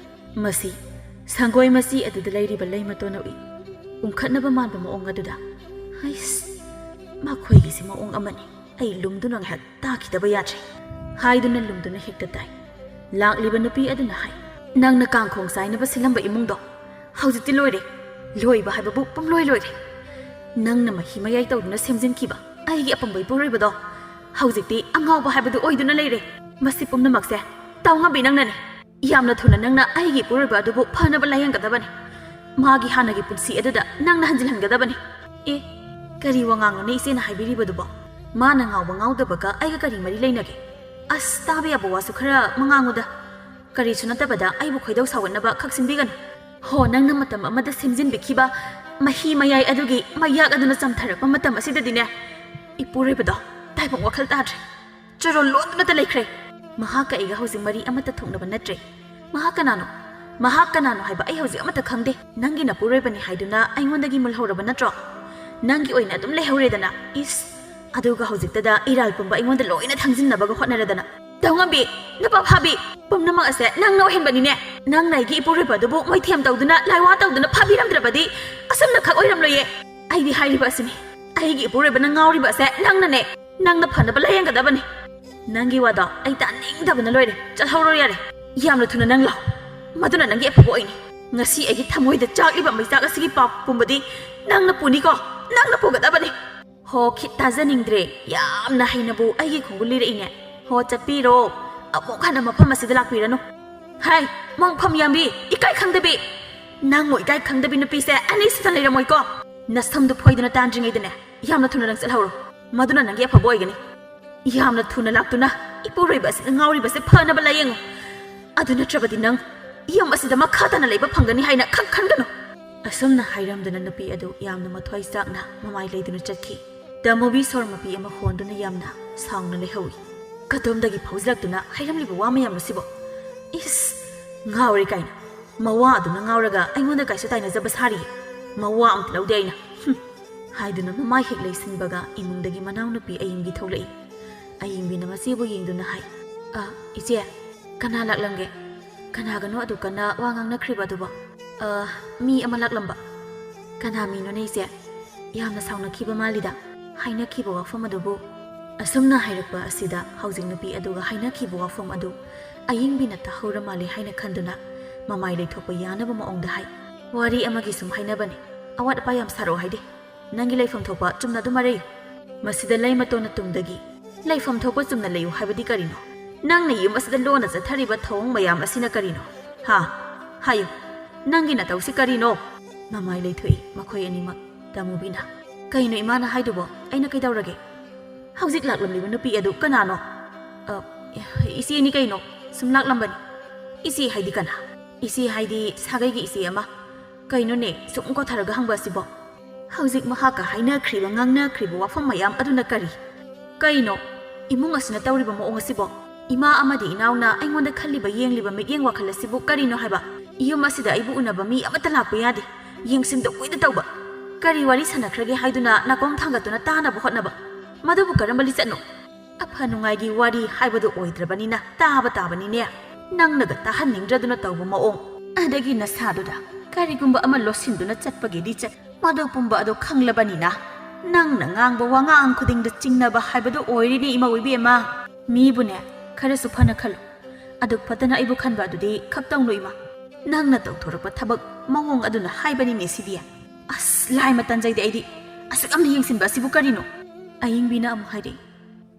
ꯃꯁꯤ ꯁꯪꯒꯣꯏ ꯃꯆꯤ ꯑꯗꯨꯗ ꯂꯩꯔꯤꯕ ꯂꯩ ꯃꯇꯣꯟꯅ ꯎꯏ꯫ ꯎꯪꯈꯠꯅꯕ ꯃꯥꯟꯕ ꯃꯑꯣꯡ ꯑꯗꯨꯗ, "ꯍꯩꯁ, ꯃꯈꯣꯏꯒꯤꯁꯤ ꯃꯑꯣꯡ ꯑꯃꯅꯤ꯫ ꯑꯩ ꯂꯨꯝꯗꯨꯅ ꯉꯥꯏꯍꯥꯛ ꯇꯥꯈꯤꯗꯕ ꯌꯥꯗ꯭ꯔꯦ" ꯍꯥꯏꯗꯨꯅ ꯂꯨꯝꯗꯨꯅ ꯍꯦꯛꯇ ꯇꯥꯏ꯫ ꯂꯥꯛꯂꯤꯕ ꯅꯨꯄꯤ ꯑꯗꯨꯅ ꯍꯥꯏ, "ꯅꯪꯅ ꯀꯥꯡꯈꯣꯡ ꯆꯥꯏꯅꯕ ꯁꯤꯜꯂꯝꯕ ꯏꯃꯨꯡꯗꯣ ꯍꯧꯖꯤꯛꯇꯤ ꯂꯣꯏꯔꯦ꯫ ꯂꯣꯏꯕ ꯍꯥꯏꯕꯕꯨ ꯄꯨꯝꯂꯣꯏ ꯂꯣꯏꯔꯦ꯫ ꯅꯪꯅ ꯃꯍꯤ ꯃꯌꯥꯏ ꯇꯧꯗꯨꯅ ꯁꯦꯝꯖꯤꯟꯈꯤꯕ ꯑꯩꯒꯤ ꯑꯄꯪꯕ ꯏꯄꯨꯔꯣꯏꯕꯗꯣ ꯍꯧꯖꯤꯛꯇꯤ ꯑꯉꯥꯎꯕ ꯍꯥꯏꯕꯗꯨ ꯑꯣꯏꯗꯨꯅ ꯂꯩꯔꯦ꯫ ꯃꯁꯤ ꯄꯨꯝꯅꯃꯛꯁꯦ ꯇꯧꯉꯝꯕꯤ ꯅꯪꯅꯅꯤ꯫ ꯌꯥꯝꯅ ꯊꯨꯅ ꯅꯪꯅ ꯑꯩꯒꯤ ꯏꯄꯨꯔꯣꯏꯕ ꯑꯗꯨꯕꯨ ꯐꯅꯕ ꯂꯥꯌꯦꯡꯒꯗꯕꯅꯤ꯫ ꯃꯥꯒꯤ ꯍꯥꯟꯅꯒꯤ ꯄꯨꯟꯁꯤ ꯑꯗꯨꯗ ꯅꯪꯅ ꯍꯟꯖꯤꯜꯍꯟꯒꯗꯕꯅꯤ꯫" "ꯑꯦ, ꯀꯔꯤ ꯋꯥꯉꯥꯡꯅꯣꯅꯦ ꯏꯆꯦꯅ ꯍꯥꯏꯕꯤꯔꯤꯕꯗꯨꯕꯣ? ꯃꯥꯅ ꯉꯥꯎꯕ ꯉꯥꯎꯗꯕꯒ ꯑꯩꯒ ꯀꯔꯤ ꯃꯔꯤ ꯂꯩꯅꯒꯦ? ꯑꯁ, ꯇꯥꯕ ꯌꯥꯕ ꯋꯥꯁꯨ ꯈꯔ ꯃꯉꯥꯡꯉꯨꯗ꯫ ꯀꯔꯤꯁꯨ ꯅꯠꯇꯕꯗ ꯑꯩꯕꯨ ꯈꯣꯏꯗꯧ ꯁꯥꯎꯒꯠꯅꯕ ꯈꯛ ꯁꯤꯟꯕꯤꯒꯅꯨ꯫ ꯍꯣ, ꯅꯪꯅ ꯃꯇꯝ ꯑꯃꯗ ꯁꯦꯝꯖꯤꯟꯕꯤꯈꯤꯕ ꯃꯍꯤ ꯃꯌꯥꯏ ꯑꯗꯨꯒꯤ ꯃꯩꯌꯥꯛ ꯑꯗꯨꯅ ꯆꯝꯊꯔꯛꯄ ꯃꯇꯝ ꯑꯁꯤꯗꯗꯤꯅꯦ, ꯏꯄꯨꯔꯣꯏꯕꯗꯣ ꯇꯥꯏꯕꯪ ꯋꯥꯈꯜ ꯇꯥꯗ꯭ꯔꯦ꯫ ꯆꯔꯣꯜ ꯂꯣꯟꯗꯨꯅꯇ ꯂꯩꯈ꯭ꯔꯦ꯫ ꯃꯍꯥꯛꯀ ꯑꯩꯒ ꯍꯧꯖꯤꯛ ꯃꯔꯤ ꯑꯃꯠꯇ ꯊꯣꯛꯅꯕ ꯅꯠꯇ꯭ꯔꯦ꯫ ꯃꯍꯥꯛ ꯀꯅꯥꯅꯣ? ꯃꯍꯥꯛ ꯀꯅꯥꯅꯣ ꯍꯥꯏꯕ ꯑꯩ ꯍꯧꯖꯤꯛ ꯑꯃꯠꯇ ꯈꯪꯗꯦ꯫ ꯅꯪꯒꯤ ꯅꯄꯨꯔꯣꯏꯕꯅꯤ ꯍꯥꯏꯗꯨꯅ ꯑꯩꯉꯣꯟꯗꯒꯤ ꯃꯨꯜꯍꯧꯔꯕ ꯅꯠꯇ꯭ꯔꯣ? ꯅꯪꯒꯤ ꯑꯣꯏꯅ ꯑꯗꯨꯝ ꯂꯩꯍꯧꯔꯦꯗꯅ꯫ ꯏꯁ, ꯑꯗꯨꯒ ꯍꯧꯖꯤꯛꯇꯗ ꯏꯔꯥꯜ ꯄꯨꯝꯕ ꯑꯩꯉꯣꯟꯗ ꯂꯣꯏꯅ ꯊꯥꯡꯖꯤꯟꯅꯕꯒ ꯍꯣꯠꯅꯔꯗꯅ꯫ ꯇꯧꯉꯝꯕꯤ, ꯅꯨꯄꯥ ꯐꯥꯕꯤ, ꯄꯨꯝꯅꯃꯛ ꯑꯁꯦ ꯅꯪꯅ ꯑꯣꯏꯍꯟꯕꯅꯤꯅꯦ꯫ ꯅꯪꯅ ꯑꯩꯒꯤ ꯏꯄꯨꯔꯣꯏꯕ ꯑꯗꯨꯕꯨ ꯃꯣꯏꯊꯦꯝ ꯇꯧꯗꯨꯅ, ꯂꯥꯏꯋꯥ ꯇꯧꯗꯨꯅ ꯐꯥꯕꯤꯔꯝꯗ꯭ꯔꯕꯗꯤ ꯑꯁꯨꯝꯅꯈꯛ ꯑꯣꯏꯔꯝꯂꯣꯏꯌꯦ꯫ ꯑꯩꯗꯤ ꯍꯥꯏꯔꯤꯕ ꯑꯁꯤꯅꯤ, ꯑꯩꯒꯤ ꯏꯄꯨꯔꯣꯏꯕꯅ ꯉꯥꯎꯔꯤꯕ ꯑꯁꯦ ꯅꯪꯅꯅꯦ꯫ ꯅꯪꯅ ꯐꯅꯕ ꯂꯥꯌꯦꯡꯒꯗꯕꯅꯤ꯫ ꯅꯪꯒꯤ ꯋꯥꯗꯣ ꯑꯩ ꯇꯥꯅꯤꯡꯗꯕꯅ ꯂꯣꯏꯔꯦ꯫ ꯆꯠꯍꯧꯔꯣ ꯌꯥꯔꯦ꯫ ꯌꯥꯝꯅ ꯊꯨꯅ ꯅꯪ ꯂꯥꯛꯑꯣ꯫ ꯃꯗꯨꯅ ꯅꯪꯒꯤ ꯑꯐꯕ ꯑꯣꯏꯅꯤ꯫ ꯉꯁꯤ ꯑꯩꯒꯤ ꯊꯃꯣꯏꯗ ꯆꯥꯛꯂꯤꯕ ꯃꯩꯆꯥꯛ ꯑꯁꯤꯒꯤ ꯄꯥꯞ ꯄꯨꯝꯕꯗꯤ ꯅꯪꯅ ꯄꯨꯅꯤꯀꯣ꯫ ꯅꯪꯅ ꯄꯨꯒꯗꯕꯅꯤ꯫ ꯍꯣ, ꯈꯤꯠ ꯇꯥꯖꯅꯤꯡꯗ꯭ꯔꯦ꯫ ꯌꯥꯝꯅ ꯍꯩꯅꯕꯨ ꯑꯩꯒꯤ ꯈꯣꯡꯒꯨꯜ ꯂꯤꯔꯛꯏꯅꯦ꯫ ꯍꯣ, ꯆꯠꯄꯤꯔꯣ꯫ ꯑꯃꯨꯛ ꯍꯟꯅ ꯃꯐꯝ ꯑꯁꯤꯗ ꯂꯥꯛꯄꯤꯔꯅꯨ꯫ ꯍꯥꯏ, ꯃꯣꯡꯐꯝ ꯌꯥꯝꯕꯤ, ꯏꯀꯥꯏ ꯈꯪꯗꯕꯤ꯫ ꯅꯪꯃꯨꯛ ꯏꯀꯥꯏ ꯈꯪꯗꯕꯤ ꯅꯨꯄꯤꯁꯦ ꯑꯅꯤꯁꯤꯗ ꯂꯩꯔꯝꯃꯣꯏꯀꯣ꯫ ꯅꯁꯝꯗꯨ ꯐꯣꯏꯗꯨꯅ ꯇꯥꯟꯗ꯭ꯔꯤꯉꯩꯗꯅꯦ, ꯌꯥꯝꯅ ꯊꯨꯅ ꯅꯪ ꯆꯠꯍꯧꯔꯣ꯫ ꯃꯗꯨꯅ ꯅꯪꯒꯤ ꯑꯐꯕ ꯑꯣꯏꯒꯅꯤ꯫ ꯌꯥꯝꯅ ꯊꯨꯅ ꯂꯥꯛꯇꯨꯅ ꯏꯄꯨꯔꯣꯏꯕ ꯑꯁꯤꯅ ꯉꯥꯎꯔꯤꯕꯁꯦ ꯐꯅꯕ ꯂꯥꯌꯦꯡꯉꯨ꯫ ꯑꯗꯨ ꯅꯠꯇ꯭ꯔꯕꯗꯤ ꯅꯪ ꯌꯨꯝ ꯑꯁꯤꯗ ꯃꯈꯥ ꯇꯥꯅ ꯂꯩꯕ ꯐꯪꯒꯅꯤ ꯍꯥꯏꯅ ꯈꯪ ꯈꯟꯒꯅꯨ꯫ ꯑꯁꯨꯝꯅ ꯍꯥꯏꯔꯝꯗꯨꯅ ꯅꯨꯄꯤ ꯑꯗꯨ ꯌꯥꯝꯅ ꯃꯊ꯭ꯋꯥꯏ ꯆꯥꯛꯅ ꯃꯃꯥꯏ ꯂꯩꯗꯨꯅ ꯆꯠꯈꯤ꯫ ꯇꯃꯨꯕꯤ ꯁꯣꯔ ꯃꯄꯤ ꯑꯃ ꯍꯣꯟꯗꯨꯅ ꯌꯥꯝꯅ ꯁꯥꯎꯅ ꯂꯩꯍꯧꯏ꯫ ꯀꯗꯣꯝꯗꯒꯤ ꯐꯥꯎꯖꯤꯜꯂꯛꯇꯨꯅ ꯍꯥꯏꯔꯝꯂꯤꯕ ꯋꯥ ꯃꯌꯥꯝ ꯑꯁꯤꯕꯣ? ꯏꯁ! ꯉꯥꯎꯔꯦ ꯀꯥꯏꯅ꯫ ꯃꯋꯥ ꯑꯗꯨꯅ ꯉꯥꯎꯔꯒ ꯑꯩꯉꯣꯟꯗ ꯀꯥꯏꯁꯨ ꯇꯥꯏꯅꯖꯕ ꯁꯥꯔꯤꯌꯦ꯫ ꯃꯋꯥ ꯑꯝꯇ ꯂꯧꯗꯦ ꯑꯩꯅ꯫ ꯍꯨꯝ! ꯍꯥꯏꯗꯨꯅ ꯃꯃꯥꯏ ꯍꯦꯛ ꯂꯩꯁꯤꯟꯕꯒ ꯏꯃꯨꯡꯗꯒꯤ ꯃꯅꯥꯎꯅꯨꯄꯤ ꯑꯌꯤꯡꯕꯤ ꯊꯣꯛꯂꯛꯏ꯫ ꯑꯌꯤꯡꯕꯤꯅ ꯃꯆꯦꯕꯨ ꯌꯦꯡꯗꯨꯅ ꯍꯥꯏ, "ꯑ, ꯏꯆꯦ, ꯀꯅꯥ ꯂꯥꯛꯂꯝꯒꯦ? ꯀꯅꯥꯒꯅꯣ ꯑꯗꯨ ꯀꯟꯅ ꯋꯥ ꯉꯥꯡꯅꯈ꯭ꯔꯤꯕ ꯑꯗꯨꯕꯣ?" "ꯑ, ꯃꯤ ꯑꯃ ꯂꯥꯛꯂꯝꯕ꯫" "ꯀꯅꯥ ꯃꯤꯅꯣꯅꯦ ꯏꯆꯦ? ꯌꯥꯝꯅ ꯁꯥꯎꯅꯈꯤꯕ ꯃꯥꯜꯂꯤꯗ, ꯍꯥꯏꯅꯈꯤꯕ ꯋꯥꯐꯝ ꯑꯗꯨꯕꯨ?" ꯑꯁꯨꯝꯅ ꯍꯥꯏꯔꯛꯄ ꯑꯁꯤꯗ ꯍꯧꯖꯤꯛ ꯅꯨꯄꯤ ꯑꯗꯨꯒ ꯍꯥꯏꯅꯈꯤꯕ ꯋꯥꯐꯝ ꯑꯗꯨ ꯑꯌꯤꯡꯕꯤꯅ ꯇꯥꯍꯧꯔ ꯃꯥꯜꯂꯦ ꯍꯥꯏꯅ ꯈꯟꯗꯨꯅ ꯃꯃꯥꯏ ꯂꯩꯊꯣꯛꯄ ꯌꯥꯅꯕ ꯃꯑꯣꯡꯗ ꯍꯥꯏ, "ꯋꯥꯔꯤ ꯑꯃꯒꯤ ꯁꯨꯝ ꯍꯥꯏꯅꯕꯅꯦ, ꯑꯋꯥꯠ ꯑꯄꯥ ꯌꯥꯝ ꯁꯥꯔꯛꯑꯣ ꯍꯥꯏꯗꯦ꯫ ꯅꯪꯒꯤ ꯂꯩꯐꯝ ꯊꯣꯛꯄ ꯆꯨꯝꯅ ꯑꯗꯨꯝ ꯃꯔꯩ꯫ ꯃꯁꯤꯗ ꯂꯩꯃꯇꯣꯟꯅ ꯇꯨꯡꯗꯒꯤ, "ꯂꯩꯐꯝ ꯊꯣꯛꯄ ꯆꯨꯝꯅ ꯂꯩꯌꯨ ꯍꯥꯏꯕꯗꯤ ꯀꯔꯤꯅꯣ? ꯅꯪꯅ ꯌꯨꯝ ꯑꯁꯤꯗ ꯂꯣꯟꯅ ꯆꯠꯊꯔꯤꯕ ꯊꯧꯑꯣꯡ ꯃꯌꯥꯝ ꯑꯁꯤꯅ ꯀꯔꯤꯅꯣ? ꯍꯥ? ꯍꯥꯏꯌꯨ, ꯅꯪꯒꯤ ꯅꯇꯧꯁꯤ ꯀꯔꯤꯅꯣ?" ꯃꯃꯥꯏ ꯂꯩꯊꯣꯛꯏ ꯃꯈꯣꯏ ꯑꯅꯤꯃꯛ꯫ ꯇꯃꯨꯕꯤꯅ, "ꯀꯩꯅꯣ ꯏꯃꯥꯅ ꯍꯥꯏꯗꯨꯕꯣ? ꯑꯩꯅ ꯀꯩꯗꯧꯔꯒꯦ? ꯍꯧꯖꯤꯛ ꯂꯥꯛꯂꯝꯂꯤꯕ ꯅꯨꯄꯤ ꯑꯗꯨ ꯀꯅꯥꯅꯣ?" "ꯑ, ꯏꯆꯦꯅꯤ ꯀꯩꯅꯣ, ꯁꯨꯝ ꯂꯥꯛꯂꯝꯕꯅꯤ꯫" "ꯏꯆꯦ ꯍꯥꯏꯗꯤ ꯀꯅꯥ?" "ꯏꯆꯦ ꯍꯥꯏꯗꯤ ꯁꯥꯒꯩꯒꯤ ꯏꯆꯦ ꯑꯃ꯫" "ꯀꯩꯅꯣꯅꯦ, ꯁꯨꯝ ꯀꯣꯊꯔꯒ ꯍꯪꯕ ꯑꯁꯤꯕꯣ? ꯍꯧꯖꯤꯛ ꯃꯍꯥꯛꯀ ꯍꯥꯏꯅꯈ꯭ꯔꯤꯕ, ꯉꯥꯡꯅꯈ꯭ꯔꯤꯕ ꯋꯥꯐꯝ ꯃꯌꯥꯝ ꯑꯗꯨꯅ ꯀꯔꯤ? ꯀꯩꯅꯣ ꯏꯃꯨꯡ ꯑꯁꯤꯅ ꯇꯧꯔꯤꯕ ꯃꯑꯣꯡ ꯑꯁꯤꯕꯣ? ꯏꯃꯥ ꯑꯃꯗꯤ ꯏꯅꯥꯎꯅ ꯑꯩꯉꯣꯟꯗ ꯈꯜꯂꯤꯕ, ꯌꯦꯡꯂꯤꯕ ꯃꯤꯠꯌꯦꯡ ꯋꯥꯈꯜ ꯑꯁꯤꯕꯨ ꯀꯔꯤꯅꯣ ꯍꯥꯏꯕ? ꯌꯨꯝ ꯑꯁꯤꯗ ꯑꯩꯕꯨ ꯎꯅꯕ ꯃꯤ ꯑꯃꯠꯇ ꯂꯥꯛꯄ ꯌꯥꯗꯦ꯫ ꯌꯦꯡꯁꯤꯟꯗ ꯀꯨꯏꯗ ꯇꯧꯕ꯫ ꯀꯔꯤ ꯋꯥꯔꯤ ꯁꯥꯟꯅꯈ꯭ꯔꯒꯦ ꯍꯥꯏꯗꯨꯅ ꯅꯥꯀꯣꯡ ꯊꯥꯡꯒꯠꯇꯨꯅ ꯇꯥꯅꯕ ꯍꯣꯠꯅꯕ꯫ ꯃꯗꯨꯕꯨ ꯀꯔꯝꯕ ꯂꯤꯆꯠꯅꯣ? ꯑꯐ ꯅꯨꯡꯉꯥꯏꯒꯤ ꯋꯥꯔꯤ ꯍꯥꯏꯕꯗꯨ ꯑꯣꯏꯗ꯭ꯔꯕꯅꯤꯅ ꯇꯥꯕ ꯇꯥꯕꯅꯤꯅꯦ꯫ ꯅꯪꯅꯒ ꯇꯥꯍꯟꯅꯤꯡꯗ꯭ꯔꯗꯨꯅ ꯇꯧꯕ ꯃꯑꯣꯡ꯫ ꯑꯗꯒꯤ ꯅꯁꯥꯗꯨꯗ ꯀꯔꯤꯒꯨꯝꯕ ꯑꯃ ꯂꯣꯠꯁꯤꯟꯗꯨꯅ ꯆꯠꯄꯒꯤꯗꯤ ꯆꯠ, ꯃꯗꯨ ꯄꯨꯝꯕ ꯑꯗꯨ ꯈꯪꯂꯕꯅꯤꯅ ꯅꯪꯅ ꯉꯥꯡꯕ ꯋꯥꯉꯥꯡ ꯈꯨꯗꯤꯡꯗ ꯆꯤꯡꯅꯕ ꯍꯥꯏꯕꯗꯨ ꯑꯣꯏꯔꯤꯅꯦ ꯏꯃꯧ ꯏꯕꯦꯝꯃ꯫ ꯃꯤꯕꯨꯅꯦ, ꯈꯔꯁꯨ ꯐꯅ ꯈꯜꯂꯨ꯫ ꯑꯗꯨꯛ ꯐꯠꯇꯅ ꯑꯩꯕꯨ ꯈꯟꯕ ꯑꯗꯨꯗꯤ ꯈꯛꯇꯧꯅꯨ ꯏꯃꯥ꯫ ꯅꯪꯅ ꯇꯧꯊꯣꯔꯛꯄ ꯊꯕꯛ ꯃꯑꯣꯡ ꯑꯗꯨꯅ ꯍꯥꯏꯕꯅꯤꯅꯦ ꯁꯤꯗꯤ꯫ ꯑꯁ, ꯂꯥꯏꯃ ꯇꯟꯖꯩꯗ ꯑꯩꯗꯤ꯫ ꯑꯁꯨꯛ ꯌꯥꯝꯅ ꯌꯦꯡꯁꯤꯟꯕ ꯑꯁꯤꯕꯨ ꯀꯔꯤꯅꯣ? ꯑꯌꯤꯡꯕꯤꯅ ꯑꯃꯨꯛ ꯍꯥꯏꯔꯛꯏ,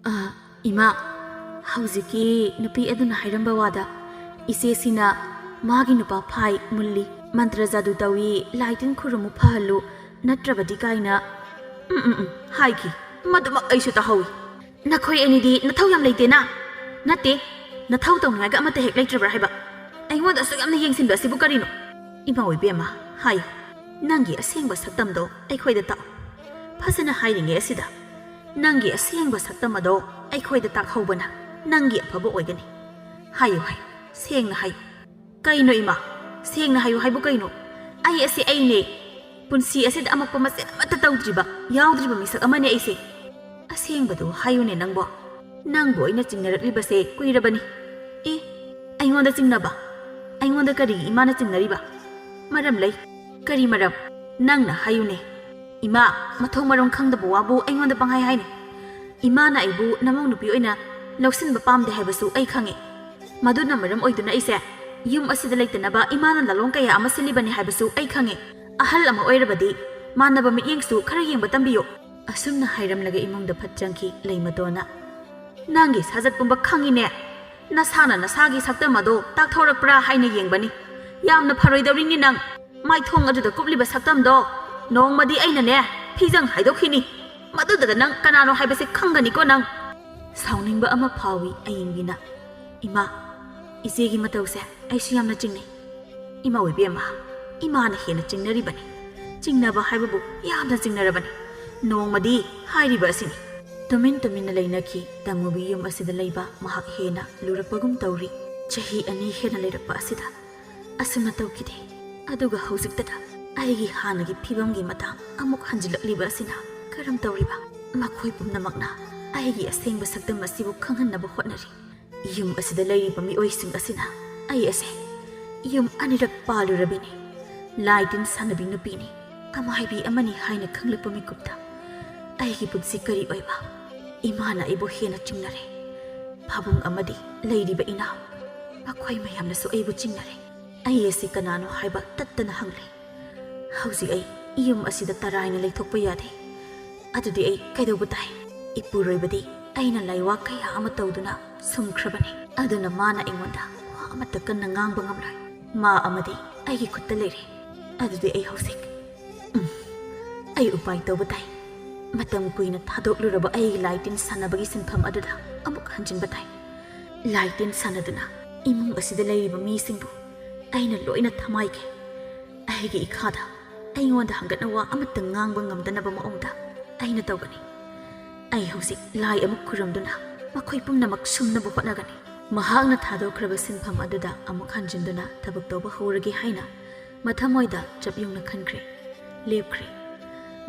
"ꯑ, ꯏꯃꯥ, ꯍꯧꯖꯤꯛꯀꯤ ꯅꯨꯄꯤ ꯑꯗꯨꯅ ꯍꯥꯏꯔꯝꯕ ꯋꯥꯗ ꯏꯆꯦꯁꯤꯅ ꯃꯥꯒꯤ ꯅꯨꯄꯥ ꯐꯥꯏ, ꯃꯨꯜꯂꯤ, ꯃꯟꯇ꯭ꯔ ꯖꯥꯗꯨ ꯇꯧꯏ, ꯂꯥꯏ ꯇꯤꯟ ꯈꯨꯔꯨꯝꯃꯨ ꯐꯍꯜꯂꯨ, ꯅꯠꯇ꯭ꯔꯕꯗꯤ" ꯀꯥꯏꯅ, ꯎꯝ, ꯎꯝ, ꯎꯝ, ꯍꯥꯏꯈꯤ꯫ ꯃꯗꯨꯃꯛ ꯑꯩꯁꯨ ꯇꯥꯍꯧꯏ꯫ ꯅꯈꯣꯏ ꯑꯅꯤꯗꯤ ꯅꯊꯧ ꯌꯥꯝ ꯂꯩꯇꯦꯅ? ꯅꯠꯇꯦ, ꯅꯊꯧ ꯇꯧꯅꯤꯡꯉꯥꯏꯒ ꯑꯃꯠꯇ ꯍꯦꯛ ꯂꯩꯇ꯭ꯔꯕ꯭ꯔꯥ ꯍꯥꯏꯕ? ꯑꯩꯉꯣꯟꯗ ꯑꯁꯨꯛ ꯌꯥꯝꯅ ꯌꯦꯡꯁꯤꯟꯕ ꯑꯁꯤꯕꯨ ꯀꯔꯤꯅꯣ? ꯏꯃꯥ ꯑꯣꯏꯕꯦꯝꯃ, ꯍꯥꯏꯌꯨ, ꯅꯪꯒꯤ ꯑꯁꯦꯡꯕ ꯁꯛꯇꯝꯗꯣ ꯑꯩꯈꯣꯏꯗ ꯇꯥꯛꯎ꯫ ꯐꯖꯅ ꯍꯥꯏꯔꯤꯉꯩ ꯑꯁꯤꯗ ꯅꯪꯒꯤ ꯑꯁꯦꯡꯕ ꯁꯛꯇꯝ ꯑꯗꯣ ꯑꯩꯈꯣꯏꯗ ꯇꯥꯛꯍꯧꯕꯅ ꯅꯪꯒꯤ ꯑꯐꯕ ꯑꯣꯏꯒꯅꯤ꯫ ꯍꯥꯏꯌꯨ, ꯍꯥꯏꯌꯨ, ꯁꯦꯡꯅ ꯍꯥꯏꯌꯨ꯫ ꯀꯩꯅꯣ ꯏꯃꯥ? ꯁꯦꯡꯅ ꯍꯥꯏꯌꯨ ꯍꯥꯏꯕꯨ ꯀꯩꯅꯣ? ꯑꯩ ꯑꯁꯤ ꯑꯩꯅꯦ꯫ ꯄꯨꯟꯁꯤ ꯑꯁꯤꯗ ꯑꯃꯛꯄ ꯃꯆꯦꯠ ꯑꯃꯠꯇ ꯇꯧꯗ꯭ꯔꯤꯕ, ꯌꯥꯎꯗ꯭ꯔꯤꯕ ꯃꯤꯁꯛ ꯑꯃꯅꯦ ꯑꯩꯁꯦ꯫ ꯑꯁꯦꯡꯕꯗꯨ ꯍꯥꯏꯌꯨꯅꯦ ꯅꯪꯕꯣ꯫ ꯅꯪꯕꯨ ꯑꯩꯅ ꯆꯤꯡꯅꯔꯛꯂꯤꯕꯁꯦ ꯀꯨꯏꯔꯕꯅꯤ꯫ ꯑꯦ, ꯑꯩꯉꯣꯟꯗ ꯆꯤꯡꯅꯕ? ꯑꯩꯉꯣꯟꯗ ꯀꯔꯤꯒꯤ ꯏꯃꯥꯅ ꯆꯤꯡꯅꯔꯤꯕ? ꯃꯔꯝ ꯂꯩ꯫ ꯀꯔꯤ ꯃꯔꯝ? ꯅꯪꯅ ꯍꯥꯏꯌꯨꯅꯦ꯫ ꯏꯃꯥ, ꯃꯊꯣꯡ ꯃꯔꯝ ꯈꯪꯗꯕ ꯋꯥꯕꯨ ꯑꯩꯉꯣꯟꯗ ꯄꯪꯍꯥꯏ ꯍꯥꯏꯅꯨ꯫ ꯏꯃꯥꯅ ꯑꯩꯕꯨ ꯅꯃꯧ ꯅꯨꯄꯤ ꯑꯣꯏꯅ ꯂꯧꯁꯤꯟꯕ ꯄꯥꯝꯗꯦ ꯍꯥꯏꯕꯁꯨ ꯑꯩ ꯈꯪꯉꯤ꯫ ꯃꯗꯨꯅ ꯃꯔꯝ ꯑꯣꯏꯗꯨꯅ ꯑꯩꯁꯦ ꯌꯨꯝ ꯑꯁꯤꯗ ꯂꯩꯇꯅꯕ ꯏꯃꯥꯅ ꯂꯥꯂꯣꯡ ꯀꯌꯥ ꯑꯃ ꯁꯤꯜꯂꯤꯕꯅꯤ ꯍꯥꯏꯕꯁꯨ ꯑꯩ ꯈꯪꯉꯤ꯫ ꯑꯍꯜ ꯑꯃ ꯑꯣꯏꯔꯕꯗꯤ ꯃꯥꯟꯅꯕ ꯃꯤꯠꯌꯦꯡꯁꯨ ꯈꯔ ꯌꯦꯡꯕ ꯇꯝꯕꯤꯌꯨ꯫ ꯑꯁꯨꯝꯅ ꯍꯥꯏꯔꯝꯂꯒ ꯏꯃꯨꯡꯗ ꯐꯠ ꯆꯪꯈꯤ ꯂꯩꯃꯇꯣꯟꯅ꯫ ꯅꯪꯒꯤ ꯁꯥꯖꯠ ꯄꯨꯝꯕ ꯈꯪꯉꯤꯅꯦ꯫ ꯅꯁꯥꯅ ꯅꯁꯥꯒꯤ ꯁꯛꯇꯝ ꯑꯗꯣ ꯇꯥꯛꯊꯣꯔꯛꯄ꯭ꯔꯥ ꯍꯥꯏꯅ ꯌꯦꯡꯕꯅꯤ꯫ ꯌꯥꯝꯅ ꯐꯔꯣꯏꯗꯧꯔꯤꯅꯤ ꯅꯪ꯫ ꯃꯥꯏꯊꯣꯡ ꯑꯗꯨꯗ ꯀꯨꯞꯂꯤꯕ ꯁꯛꯇꯝꯗꯣ ꯅꯣꯡꯃꯗꯤ ꯑꯩꯅꯅꯦ ꯐꯤꯖꯪ ꯍꯥꯏꯗꯣꯛꯈꯤꯅꯤ꯫ ꯃꯗꯨꯗꯨꯗ ꯅꯪ ꯀꯅꯥꯅꯣ ꯍꯥꯏꯕꯁꯦ ꯈꯪꯒꯅꯤꯀꯣ ꯅꯪ꯫ ꯁꯥꯎꯅꯤꯡꯕ ꯑꯃ ꯐꯥꯎꯏ ꯑꯏꯪꯕꯤꯅ꯫ ꯏꯃꯥ, ꯏꯆꯦꯒꯤ ꯃꯇꯧꯁꯦ ꯑꯩꯁꯨ ꯌꯥꯝꯅ ꯆꯤꯡꯅꯩ꯫ ꯏꯃꯥ ꯑꯣꯏꯕꯦꯝꯃ, ꯏꯃꯥꯅ ꯍꯦꯟꯅ ꯆꯤꯡꯅꯔꯤꯕꯅꯤ꯫ ꯆꯤꯡꯅꯕ ꯍꯥꯏꯕꯕꯨ ꯌꯥꯝꯅ ꯆꯤꯡꯅꯔꯕꯅꯤ꯫ ꯅꯣꯡꯃꯗꯤ ꯍꯥꯏꯔꯤꯕ ꯑꯁꯤꯅꯤ꯫ ꯇꯨꯃꯤꯟ ꯇꯨꯃꯤꯟꯅ ꯂꯩꯅꯈꯤ꯫ ꯇꯃꯨꯕꯤ ꯌꯨꯝ ꯑꯁꯤꯗ ꯂꯩꯕ ꯃꯍꯥꯛ ꯍꯦꯟꯅ ꯂꯨꯔꯛꯄꯒꯨꯝ ꯇꯧꯔꯤ꯫ ꯆꯍꯤ ꯑꯅꯤ ꯍꯦꯟꯅ ꯂꯩꯔꯛꯄ ꯑꯁꯤꯗ ꯑꯁꯨꯝꯅ ꯇꯧꯈꯤꯗꯦ꯫ ꯑꯗꯨꯒ ꯍꯧꯖꯤꯛꯇꯗ ꯑꯩꯒꯤ ꯍꯥꯟꯅꯒꯤ ꯐꯤꯕꯝꯒꯤ ꯃꯇꯥꯡ ꯑꯃꯨꯛ ꯍꯟꯖꯤꯜꯂꯛꯂꯤꯕ ꯑꯁꯤꯅ ꯀꯔꯝ ꯇꯧꯔꯤꯕ? ꯃꯈꯣꯏ ꯄꯨꯝꯅꯃꯛꯅ ꯑꯩꯒꯤ ꯑꯁꯦꯡꯕ ꯁꯛꯇꯝ ꯑꯁꯤꯕꯨ ꯈꯪꯍꯟꯅꯕ ꯍꯣꯠꯅꯔꯤ꯫ ꯌꯨꯝ ꯑꯁꯤꯗ ꯂꯩꯔꯤꯕ ꯃꯤꯑꯣꯏꯁꯤꯡ ꯑꯁꯤꯅ ꯑꯩ ꯑꯁꯦ ꯌꯨꯝ ꯑꯅꯤꯔꯛ ꯄꯥꯜꯂꯨꯔꯕꯤꯅꯤ꯫ ꯂꯥꯏ ꯇꯤꯟ ꯁꯥꯟꯅꯕꯤ ꯅꯨꯄꯤꯅꯤ, ꯑꯃꯥꯏꯕꯤ ꯑꯃꯅꯤ ꯍꯥꯏꯅ ꯈꯪꯂꯛꯄ ꯃꯤꯀꯨꯞꯇ ꯑꯩꯒꯤ ꯄꯨꯟꯁꯤ ꯀꯔꯤ ꯑꯣꯏꯕ? ꯏꯃꯥꯅ ꯑꯩꯕꯨ ꯍꯦꯟꯅ ꯆꯤꯡꯅꯔꯦ꯫ ꯄꯥꯕꯨꯡ ꯑꯃꯗꯤ ꯂꯩꯔꯤꯕ ꯏꯅꯥꯎ, ꯃꯈꯣꯏ ꯃꯌꯥꯝꯅꯁꯨ ꯑꯩꯕꯨ ꯆꯤꯡꯅꯔꯦ꯫ ꯑꯩ ꯑꯁꯤ ꯀꯅꯥꯅꯣ ꯍꯥꯏꯕ ꯇꯠꯇꯅ ꯍꯪꯂꯦ꯫ ꯍꯧꯖꯤꯛ ꯑꯩ ꯌꯨꯝ ꯑꯁꯤꯗ ꯇꯔꯥꯏꯅ ꯂꯩꯊꯣꯛꯄ ꯌꯥꯗꯦ꯫ ꯑꯗꯨꯗꯤ ꯑꯩ ꯀꯩꯗꯧꯕ ꯇꯥꯏ? ꯏꯄꯨꯔꯣꯏꯕꯗꯤ ꯑꯩꯅ ꯂꯥꯏꯋꯥ ꯀꯌꯥ ꯑꯃ ꯇꯧꯗꯨꯅ ꯁꯨꯝꯈ꯭ꯔꯕꯅꯤ꯫ ꯑꯗꯨꯅ ꯃꯥꯅ ꯑꯩꯉꯣꯟꯗ ꯋꯥ ꯑꯃꯠꯇ ꯀꯟꯅ ꯉꯥꯡꯕ ꯉꯝꯂꯣꯏ꯫ ꯃꯥ ꯑꯃꯗꯤ ꯑꯩꯒꯤ ꯈꯨꯠꯇ ꯂꯩꯔꯦ꯫ ꯑꯗꯨꯗꯤ ꯑꯩ ꯍꯧꯖꯤꯛ, ꯎꯝ, ꯑꯩ ꯎꯄꯥꯏ ꯇꯧꯕ ꯇꯥꯏ꯫ ꯃꯇꯝ ꯀꯨꯏꯅ ꯊꯥꯗꯣꯛꯂꯨꯔꯕ ꯑꯩꯒꯤ ꯂꯥꯏ ꯇꯤꯟ ꯁꯥꯟꯅꯕꯒꯤ ꯁꯤꯟꯐꯝ ꯑꯗꯨꯗ ꯑꯃꯨꯛ ꯍꯟꯖꯤꯟꯕ ꯇꯥꯏ꯫ ꯂꯥꯏ ꯇꯤꯟ ꯁꯥꯟꯅꯗꯨꯅ ꯏꯃꯨꯡ ꯑꯁꯤꯗ ꯂꯩꯔꯤꯕ ꯃꯤꯁꯤꯡꯕꯨ ꯑꯩꯅ ꯂꯣꯏꯅ ꯊꯃꯥꯏꯈꯩ ꯑꯩꯒꯤ ꯏꯈꯥꯗ ꯑꯩꯉꯣꯟꯗ ꯍꯪꯒꯠꯅ ꯋꯥ ꯑꯃꯠꯇ ꯉꯥꯡꯕ ꯉꯝꯗꯅꯕ ꯃꯑꯣꯡꯗ ꯑꯩꯅ ꯇꯧꯒꯅꯤ꯫ ꯑꯩ ꯍꯧꯖꯤꯛ ꯂꯥꯏ ꯑꯃꯨꯛ ꯈꯨꯔꯨꯝꯗꯨꯅ ꯃꯈꯣꯏ ꯄꯨꯝꯅꯃꯛ ꯁꯨꯝꯅꯕ ꯍꯣꯠꯅꯒꯅꯤ꯫ ꯃꯍꯥꯛꯅ ꯊꯥꯗꯣꯛꯈ꯭ꯔꯕ ꯁꯤꯟꯐꯝ ꯑꯗꯨꯗ ꯑꯃꯨꯛ ꯍꯟꯖꯤꯟꯗꯨꯅ ꯊꯕꯛ ꯇꯧꯕ ꯍꯧꯔꯒꯦ ꯍꯥꯏꯅ ꯃꯊꯃꯣꯏꯗ ꯆꯞ ꯌꯨꯡꯅ ꯈꯟꯈ꯭ꯔꯦ꯫ ꯂꯦꯞꯈ꯭ꯔꯦ꯫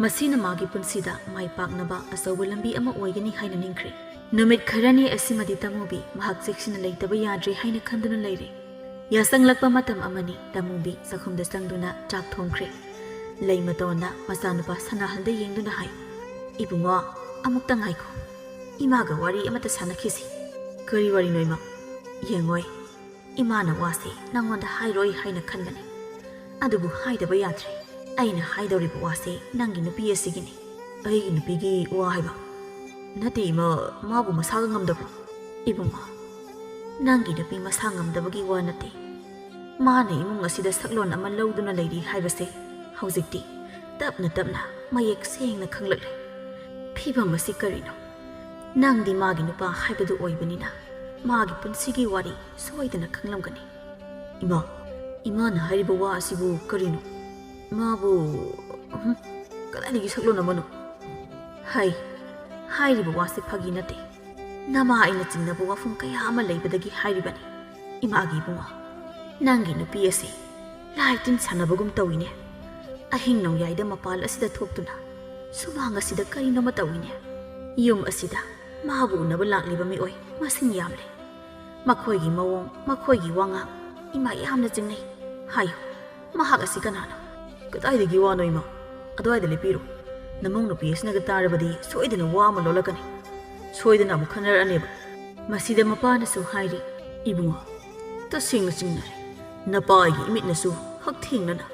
ꯃꯁꯤꯅ ꯃꯥꯒꯤ ꯄꯨꯟꯁꯤꯗ ꯃꯥꯏ ꯄꯥꯛꯅꯕ ꯑꯆꯧꯕ ꯂꯝꯕꯤ ꯑꯃ ꯑꯣꯏꯒꯅꯤ ꯍꯥꯏꯅ ꯅꯤꯡꯈ꯭ꯔꯦ꯫ ꯅꯨꯃꯤꯠ ꯈꯔꯅꯤ ꯑꯁꯤꯃꯗꯤ ꯇꯃꯨꯕꯤ ꯃꯍꯥꯛ ꯆꯦꯛꯁꯤꯟꯅ ꯂꯩꯇꯕ ꯌꯥꯗ꯭ꯔꯦ ꯍꯥꯏꯅ ꯈꯟꯗꯨꯅ ꯂꯩꯔꯦ꯫ ꯌꯥꯁꯪꯂꯛꯄ ꯃꯇꯝ ꯑꯃꯅꯤ꯫ ꯇꯃꯨꯕꯤ ꯆꯥꯛꯈꯨꯝꯗ ꯆꯪꯗꯨꯅ ꯆꯥꯛ ꯊꯣꯡꯈ꯭ꯔꯦ꯫ ꯂꯩꯃꯇꯣꯟꯅ ꯃꯆꯥꯅꯨꯄꯥ ꯁꯅꯥꯍꯜꯗ ꯌꯦꯡꯗꯨꯅ ꯍꯥꯏ, "ꯏꯕꯨꯡꯉꯣ, ꯑꯃꯨꯛꯇ ꯉꯥꯏꯈꯣ꯫ ꯏꯃꯥꯒ ꯋꯥꯔꯤ ꯑꯃꯠꯇ ꯁꯥꯟꯅꯈꯤꯁꯤ꯫" "ꯀꯔꯤ ꯋꯥꯔꯤꯅꯣ, ꯏꯃꯥ?" "ꯌꯦꯡꯉꯣꯏ, ꯏꯃꯥꯅ ꯋꯥꯁꯦ ꯅꯪꯉꯣꯟꯗ ꯍꯥꯏꯔꯣꯏ ꯍꯥꯏꯅ ꯈꯟꯕꯅꯦ꯫ ꯑꯗꯨꯕꯨ ꯍꯥꯏꯗꯕ ꯌꯥꯗ꯭ꯔꯦ꯫ ꯑꯩꯅ ꯍꯥꯏꯗꯧꯔꯤꯕ ꯋꯥꯁꯦ ꯅꯪꯒꯤ ꯅꯨꯄꯤ ꯑꯁꯤꯒꯤꯅꯤ꯫" "ꯑꯩꯒꯤ ꯅꯨꯄꯤꯒꯤ ꯋꯥ ꯍꯥꯏꯕ?" "ꯅꯠꯇꯦ, ꯏꯃꯥ, ꯃꯥꯕꯨ ꯃꯁꯥꯒ ꯉꯝꯗꯕ꯭ꯔꯣ?" "ꯏꯕꯨꯡꯉꯣ, ꯅꯪꯒꯤ ꯅꯨꯄꯤ ꯃꯁꯥ ꯉꯝꯗꯕꯒꯤ ꯋꯥ ꯅꯠꯇꯦ꯫ ꯃꯥꯅ ꯏꯃꯨꯡ ꯑꯁꯤꯗ ꯁꯛꯂꯣꯟ ꯑꯃ ꯂꯧꯗꯨꯅ ꯂꯩꯔꯤ ꯍꯥꯏꯕꯁꯦ ꯍꯧꯖꯤꯛꯇꯤ ꯇꯞꯅ ꯇꯞꯅ ꯃꯌꯦꯛ ꯁꯦꯡꯅ ꯈꯪꯂꯛꯂꯦ꯫ ꯐꯤꯕꯝ ꯑꯁꯤ ꯀꯔꯤꯅꯣ? ꯅꯪꯗꯤ ꯃꯥꯒꯤ ꯅꯨꯄꯥ ꯍꯥꯏꯕꯗꯨ ꯑꯣꯏꯕꯅꯤꯅ ꯃꯥꯒꯤ ꯄꯨꯟꯁꯤꯒꯤ ꯋꯥꯔꯤ ꯁꯣꯏꯗꯅ ꯈꯪꯂꯝꯒꯅꯤ꯫" "ꯏꯃꯥ, ꯏꯃꯥꯅ ꯍꯥꯏꯔꯤꯕ ꯋꯥ ꯑꯁꯤꯕꯨ ꯀꯔꯤꯅꯣ? ꯃꯥꯕꯨ, ꯎꯝ, ꯀꯗꯥꯏꯗꯒꯤ ꯁꯛꯂꯣꯟ ꯑꯃꯅꯣ?" "ꯍꯩ, ꯍꯥꯏꯔꯤꯕ ꯋꯥꯁꯦ ꯐꯥꯒꯤ ꯅꯠꯇꯦ꯫ ꯅꯃꯥ ꯑꯩꯅ ꯆꯤꯡꯅꯕ ꯋꯥꯐꯝ ꯀꯌꯥ ꯑꯃ ꯂꯩꯕꯗꯒꯤ ꯍꯥꯏꯔꯤꯕꯅꯤ꯫" "ꯏꯃꯥꯒꯤ ꯏꯕꯨꯡꯉꯣ, ꯅꯪꯒꯤ ꯅꯨꯄꯤ ꯑꯁꯤ ꯂꯥꯏ ꯇꯤꯟ ꯁꯥꯟꯅꯕꯒꯨꯝ ꯇꯧꯏꯅꯦ꯫ ꯑꯍꯤꯡ ꯅꯣꯡꯌꯥꯏꯗ ꯃꯄꯥꯜ ꯑꯁꯤꯗ ꯊꯣꯛꯇꯨꯅ ꯁꯨꯃꯥꯡ ꯑꯁꯤꯗ ꯀꯔꯤꯅꯣꯃ ꯇꯧꯏꯅꯦ꯫ ꯌꯨꯝ ꯑꯁꯤꯗ ꯃꯥꯕꯨ ꯎꯅꯕ ꯂꯥꯛꯂꯤꯕ ꯃꯤꯑꯣꯏ ꯃꯁꯤꯡ ꯌꯥꯝꯂꯦ꯫ ꯃꯈꯣꯏꯒꯤ ꯃꯑꯣꯡ, ꯃꯈꯣꯏꯒꯤ ꯋꯥꯉꯥꯡ ꯏꯃꯥ ꯌꯥꯝꯅ ꯆꯤꯡꯅꯩ꯫ ꯍꯥꯏꯌꯨ, ꯃꯍꯥꯛ ꯑꯁꯤ ꯀꯅꯥꯅꯣ?" "ꯀꯗꯥꯏꯗꯒꯤ ꯋꯥꯅꯣ, ꯏꯃꯥ? ꯑꯗꯨꯋꯥꯏꯗ ꯂꯦꯞꯄꯤꯔꯣ꯫ ꯅꯃꯧ ꯅꯨꯄꯤ ꯑꯁꯤꯅꯒ ꯇꯥꯔꯕꯗꯤ ꯁꯣꯏꯗꯅ ꯋꯥ ꯑꯃ ꯂꯣꯜꯂꯛꯀꯅꯤ꯫ ꯁꯣꯏꯗꯅ ꯑꯃꯨꯛ ꯈꯟꯅꯔꯛꯑꯅꯦꯕ꯫" ꯃꯁꯤꯗ ꯃꯄꯥꯅꯁꯨ ꯍꯥꯏꯔꯤ, "ꯏꯕꯨꯡꯉꯣ, ꯇꯁꯦꯡꯅ ꯆꯤꯡꯅꯔꯦ꯫ ꯅꯄꯥ ꯑꯩꯒꯤ ꯏꯃꯤꯠꯅꯁꯨ ꯍꯛꯊꯦꯡꯅꯅ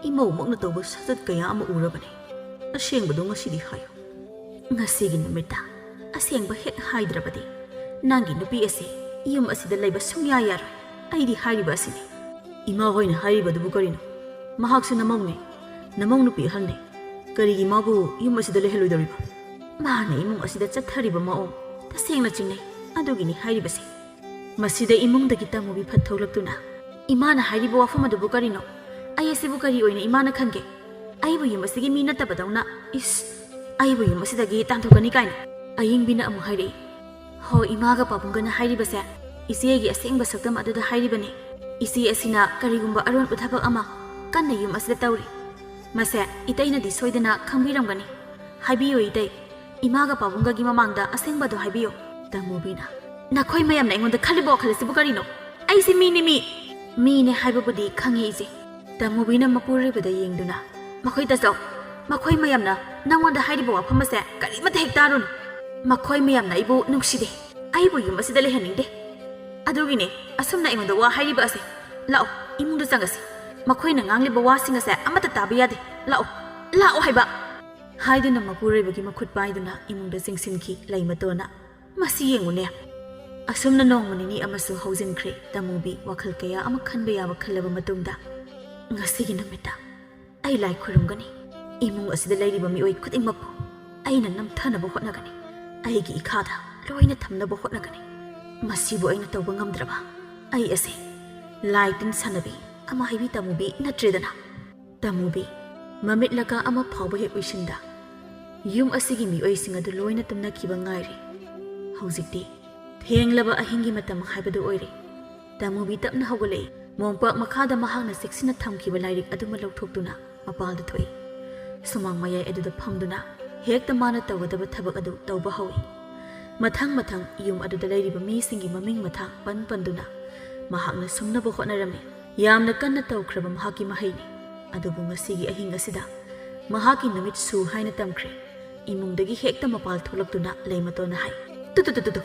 ꯏꯃꯧꯃꯛꯅ ꯇꯧꯕ ꯁꯥꯖꯠ ꯀꯌꯥ ꯑꯃ ꯎꯔꯕꯅꯤ꯫ ꯑꯁꯦꯡꯕꯗꯣ ꯉꯁꯤꯗꯤ ꯍꯥꯏꯌꯨ꯫ ꯉꯁꯤꯒꯤ ꯅꯨꯃꯤꯠꯇ ꯑꯁꯦꯡꯕ ꯍꯦꯛ ꯍꯥꯏꯗ꯭ꯔꯕꯗꯤ ꯅꯪꯒꯤ ꯅꯨꯄꯤ ꯑꯁꯤ ꯌꯨꯝ ꯑꯁꯤꯗ ꯂꯩꯕ ꯁꯨꯡꯌꯥ ꯌꯥꯔꯣꯏ꯫ ꯑꯩꯗꯤ ꯍꯥꯏꯔꯤꯕ ꯑꯁꯤꯅꯤ꯫" "ꯏꯃꯥ ꯍꯣꯏꯅ ꯍꯥꯏꯔꯤꯕꯗꯨꯕꯨ ꯀꯔꯤꯅꯣ? ꯃꯍꯥꯛꯁꯨ ꯅꯃꯧꯅꯦ, ꯅꯃꯧ ꯅꯨꯄꯤ ꯑꯍꯜꯅꯦ꯫ ꯀꯔꯤꯒꯤ ꯃꯥꯕꯨ ꯌꯨꯝ ꯑꯁꯤꯗ ꯂꯩꯍꯜꯂꯣꯏꯗꯧꯔꯤꯕ?" "ꯃꯥꯅ ꯏꯃꯨꯡ ꯑꯁꯤꯗ ꯆꯠꯊꯔꯤꯕ ꯃꯑꯣꯡ ꯇꯁꯦꯡꯅ ꯆꯤꯡꯅꯩ꯫ ꯑꯗꯨꯒꯤꯅꯤ ꯍꯥꯏꯔꯤꯕꯁꯦ꯫" ꯃꯁꯤꯗ ꯏꯃꯨꯡꯗꯒꯤ ꯇꯃꯨꯕꯤ ꯐꯠ ꯊꯣꯛꯂꯛꯇꯨꯅ, "ꯏꯃꯥꯅ ꯍꯥꯏꯔꯤꯕ ꯋꯥꯐꯝ ꯑꯗꯨꯕꯨ ꯀꯔꯤꯅꯣ? ꯑꯩ ꯑꯁꯤꯕꯨ ꯀꯔꯤ ꯑꯣꯏꯅ ꯏꯃꯥꯅ ꯈꯟꯒꯦ? ꯑꯩꯕꯨ ꯌꯨꯝ ꯑꯁꯤꯒꯤ ꯃꯤ ꯅꯠꯇꯕꯗꯧꯅ, ꯏꯁ, ꯑꯩꯕꯨ ꯌꯨꯝ ꯑꯁꯤꯗꯒꯤ ꯇꯥꯟꯊꯣꯛꯀꯅꯤ ꯀꯥꯏꯅ?" ꯑꯌꯤꯡꯕꯤꯅ ꯑꯃꯨꯛ ꯍꯥꯏꯔꯛꯏ, "ꯍꯣ, ꯏꯃꯥꯒ ꯄꯥꯕꯨꯡꯒꯅ ꯍꯥꯏꯔꯤꯕꯁꯦ ꯏꯆꯦꯒꯤ ꯑꯁꯦꯡꯕ ꯁꯛꯇꯝ ꯑꯗꯨꯗ ꯍꯥꯏꯔꯤꯕꯅꯤ꯫ ꯏꯆꯦ ꯑꯁꯤꯅ ꯀꯔꯤꯒꯨꯝꯕ ꯑꯔꯣꯟꯕ ꯊꯕꯛ ꯑꯃ ꯀꯟꯅ ꯌꯨꯝ ꯑꯁꯤꯗ ꯇꯧꯔꯤ꯫ ꯃꯁꯦ ꯏꯇꯩꯅꯗꯤ ꯁꯣꯏꯗꯅ ꯈꯪꯕꯤꯔꯝꯒꯅꯤ꯫ ꯍꯥꯏꯕꯤꯌꯨ ꯏꯇꯩ, ꯏꯃꯥꯒ ꯄꯥꯕꯨꯡꯒꯒꯤ ꯃꯃꯥꯡꯗ ꯑꯁꯦꯡꯕꯗꯣ ꯍꯥꯏꯕꯤꯌꯨ꯫" ꯇꯃꯨꯕꯤꯅ, "ꯅꯈꯣꯏ ꯃꯌꯥꯝꯅ ꯑꯩꯉꯣꯟꯗ ꯈꯜꯂꯤꯕ ꯋꯥꯈꯜ ꯑꯁꯤꯕꯨ ꯀꯔꯤꯅꯣ? ꯑꯩꯁꯦ ꯃꯤꯅꯤ, ꯃꯤ꯫ ꯃꯤꯅꯦ ꯍꯥꯏꯕꯕꯨꯗꯤ ꯈꯪꯉꯤ ꯏꯆꯦ꯫" ꯇꯃꯨꯕꯤꯅ ꯃꯄꯨꯔꯣꯏꯕꯗ ꯌꯦꯡꯗꯨꯅ, "ꯃꯈꯣꯏ ꯇꯥꯆꯧ, ꯃꯈꯣꯏ ꯃꯌꯥꯝꯅ ꯅꯪꯉꯣꯟꯗ ꯍꯥꯏꯔꯤꯕ ꯋꯥꯐꯝ ꯑꯁꯦ ꯀꯔꯤꯃꯠꯇ ꯍꯦꯛ ꯇꯥꯔꯨꯅꯨ꯫ ꯃꯈꯣꯏ ꯃꯌꯥꯝꯅ ꯑꯩꯕꯨ ꯅꯨꯡꯁꯤꯗꯦ, ꯑꯩꯕꯨ ꯌꯨꯝ ꯑꯁꯤꯗ ꯂꯩꯍꯟꯅꯤꯡꯗꯦ꯫ ꯑꯗꯨꯒꯤꯅꯦ ꯑꯁꯨꯝꯅ ꯑꯩꯉꯣꯟꯗ ꯋꯥ ꯍꯥꯏꯔꯤꯕ ꯑꯁꯦ꯫ ꯂꯥꯛꯑꯣ, ꯏꯃꯨꯡꯗ ꯆꯪꯉꯁꯤ꯫ ꯃꯈꯣꯏꯅ ꯉꯥꯡꯂꯤꯕ ꯋꯥꯁꯤꯡ ꯑꯁꯦ ꯑꯃꯠꯇ ꯇꯥꯕ ꯌꯥꯗꯦ꯫ ꯂꯥꯛꯑꯣ, ꯂꯥꯛꯑꯣ ꯍꯥꯏꯕ!" ꯍꯥꯏꯗꯨꯅ ꯃꯄꯨꯔꯣꯏꯕꯒꯤ ꯃꯈꯨꯠ ꯄꯥꯏꯗꯨꯅ ꯏꯃꯨꯡꯗ ꯆꯪꯁꯤꯟꯈꯤ ꯂꯩꯃꯇꯣꯟꯅ꯫ "ꯃꯁꯤ ꯌꯦꯡꯉꯨꯅꯦ꯫" ꯑꯁꯨꯝꯅ ꯅꯣꯡꯃ ꯅꯤꯅꯤ ꯑꯃꯁꯨ ꯍꯧꯖꯤꯟꯈ꯭ꯔꯦ꯫ ꯇꯃꯨꯕꯤ ꯋꯥꯈꯜ ꯀꯌꯥ ꯑꯃ ꯈꯟꯕ ꯌꯥꯕ ꯈꯜꯂꯕ ꯃꯇꯨꯡꯗ, "ꯉꯁꯤꯒꯤ ꯅꯨꯃꯤꯠꯇ ꯑꯩ ꯂꯥꯏ ꯈꯨꯔꯨꯝꯒꯅꯤ꯫ ꯏꯃꯨꯡ ꯑꯁꯤꯗ ꯂꯩꯔꯤꯕ ꯃꯤꯑꯣꯏ ꯈꯨꯗꯤꯡꯃꯛꯄꯨ ꯑꯩꯅ ꯅꯝꯊꯅꯕ ꯍꯣꯠꯅꯒꯅꯤ꯫ ꯑꯩꯒꯤ ꯏꯈꯥꯗ ꯂꯣꯏꯅ ꯊꯝꯅꯕ ꯍꯣꯠꯅꯒꯅꯤ꯫ ꯃꯁꯤꯕꯨ ꯑꯩꯅ ꯇꯧꯕ ꯉꯝꯗ꯭ꯔꯕ, ꯑꯩ ꯑꯁꯦ ꯂꯥꯏ ꯇꯤꯟ ꯁꯥꯟꯅꯕꯤ ꯑꯃꯥꯏꯕꯤ ꯇꯃꯨꯕꯤ ꯅꯠꯇ꯭ꯔꯦꯗꯅ?" ꯇꯃꯨꯕꯤ ꯃꯃꯤꯠ ꯂꯀꯥ ꯑꯃ ꯐꯥꯎꯕ ꯍꯦꯛ ꯎꯏꯁꯤꯟꯗ, ꯌꯨꯝ ꯑꯁꯤꯒꯤ ꯃꯤꯑꯣꯏꯁꯤꯡ ꯑꯗꯨ ꯂꯣꯏꯅ ꯇꯨꯝꯅꯈꯤꯕ ꯉꯥꯏꯔꯦ꯫ ꯍꯧꯖꯤꯛꯇꯤ ꯊꯦꯡꯂꯕ ꯑꯍꯤꯡꯒꯤ ꯃꯇꯝ ꯍꯥꯏꯕꯗꯨ ꯑꯣꯏꯔꯦ꯫ ꯇꯃꯨꯕꯤ ꯇꯞꯅ ꯍꯧꯒꯠꯂꯛꯏ꯫ ꯃꯣꯝꯄꯥꯛ ꯃꯈꯥꯗ ꯃꯍꯥꯛꯅ ꯆꯦꯛꯁꯤꯟꯅ ꯊꯝꯈꯤꯕ ꯂꯥꯏꯔꯤꯛ ꯑꯗꯨꯃ ꯂꯧꯊꯣꯛꯇꯨꯅ ꯃꯄꯥꯜꯗ ꯊꯣꯛꯏ꯫ ꯁꯨꯃꯥꯡ ꯃꯌꯥꯏ ꯑꯗꯨꯗ ꯐꯝꯗꯨꯅ ꯍꯦꯛꯇ ꯃꯥꯅ ꯇꯧꯒꯗꯕ ꯊꯕꯛ ꯑꯗꯨ ꯇꯧꯕ ꯍꯧꯏ꯫ ꯃꯊꯪ ꯃꯊꯪ ꯌꯨꯝ ꯑꯗꯨꯗ ꯂꯩꯔꯤꯕ ꯃꯤꯁꯤꯡꯒꯤ ꯃꯃꯤꯡ ꯃꯊꯥ ꯄꯟ ꯄꯟꯗꯨꯅ ꯃꯍꯥꯛꯅ ꯁꯨꯝꯅꯕ ꯍꯣꯠꯅꯔꯝꯃꯤ꯫ ꯌꯥꯝꯅ ꯀꯟꯅ ꯇꯧꯈ꯭ꯔꯕ ꯃꯍꯥꯛꯀꯤ ꯃꯍꯩꯅꯤ꯫ ꯑꯗꯨꯕꯨ ꯉꯁꯤꯒꯤ ꯑꯍꯤꯡ ꯑꯁꯤꯗ ꯃꯍꯥꯛꯀꯤ ꯅꯨꯃꯤꯠ ꯁꯨ ꯍꯥꯏꯅ ꯇꯝꯈ꯭ꯔꯦ꯫ ꯏꯃꯨꯡꯗꯒꯤ ꯍꯦꯛꯇ ꯃꯄꯥꯜ ꯊꯣꯛꯂꯛꯇꯨꯅ ꯂꯩꯃꯇꯣꯟꯅ ꯍꯥꯏ, "ꯇꯨ, ꯇꯨ, ꯇꯨ, ꯇꯨ, ꯇꯨ꯫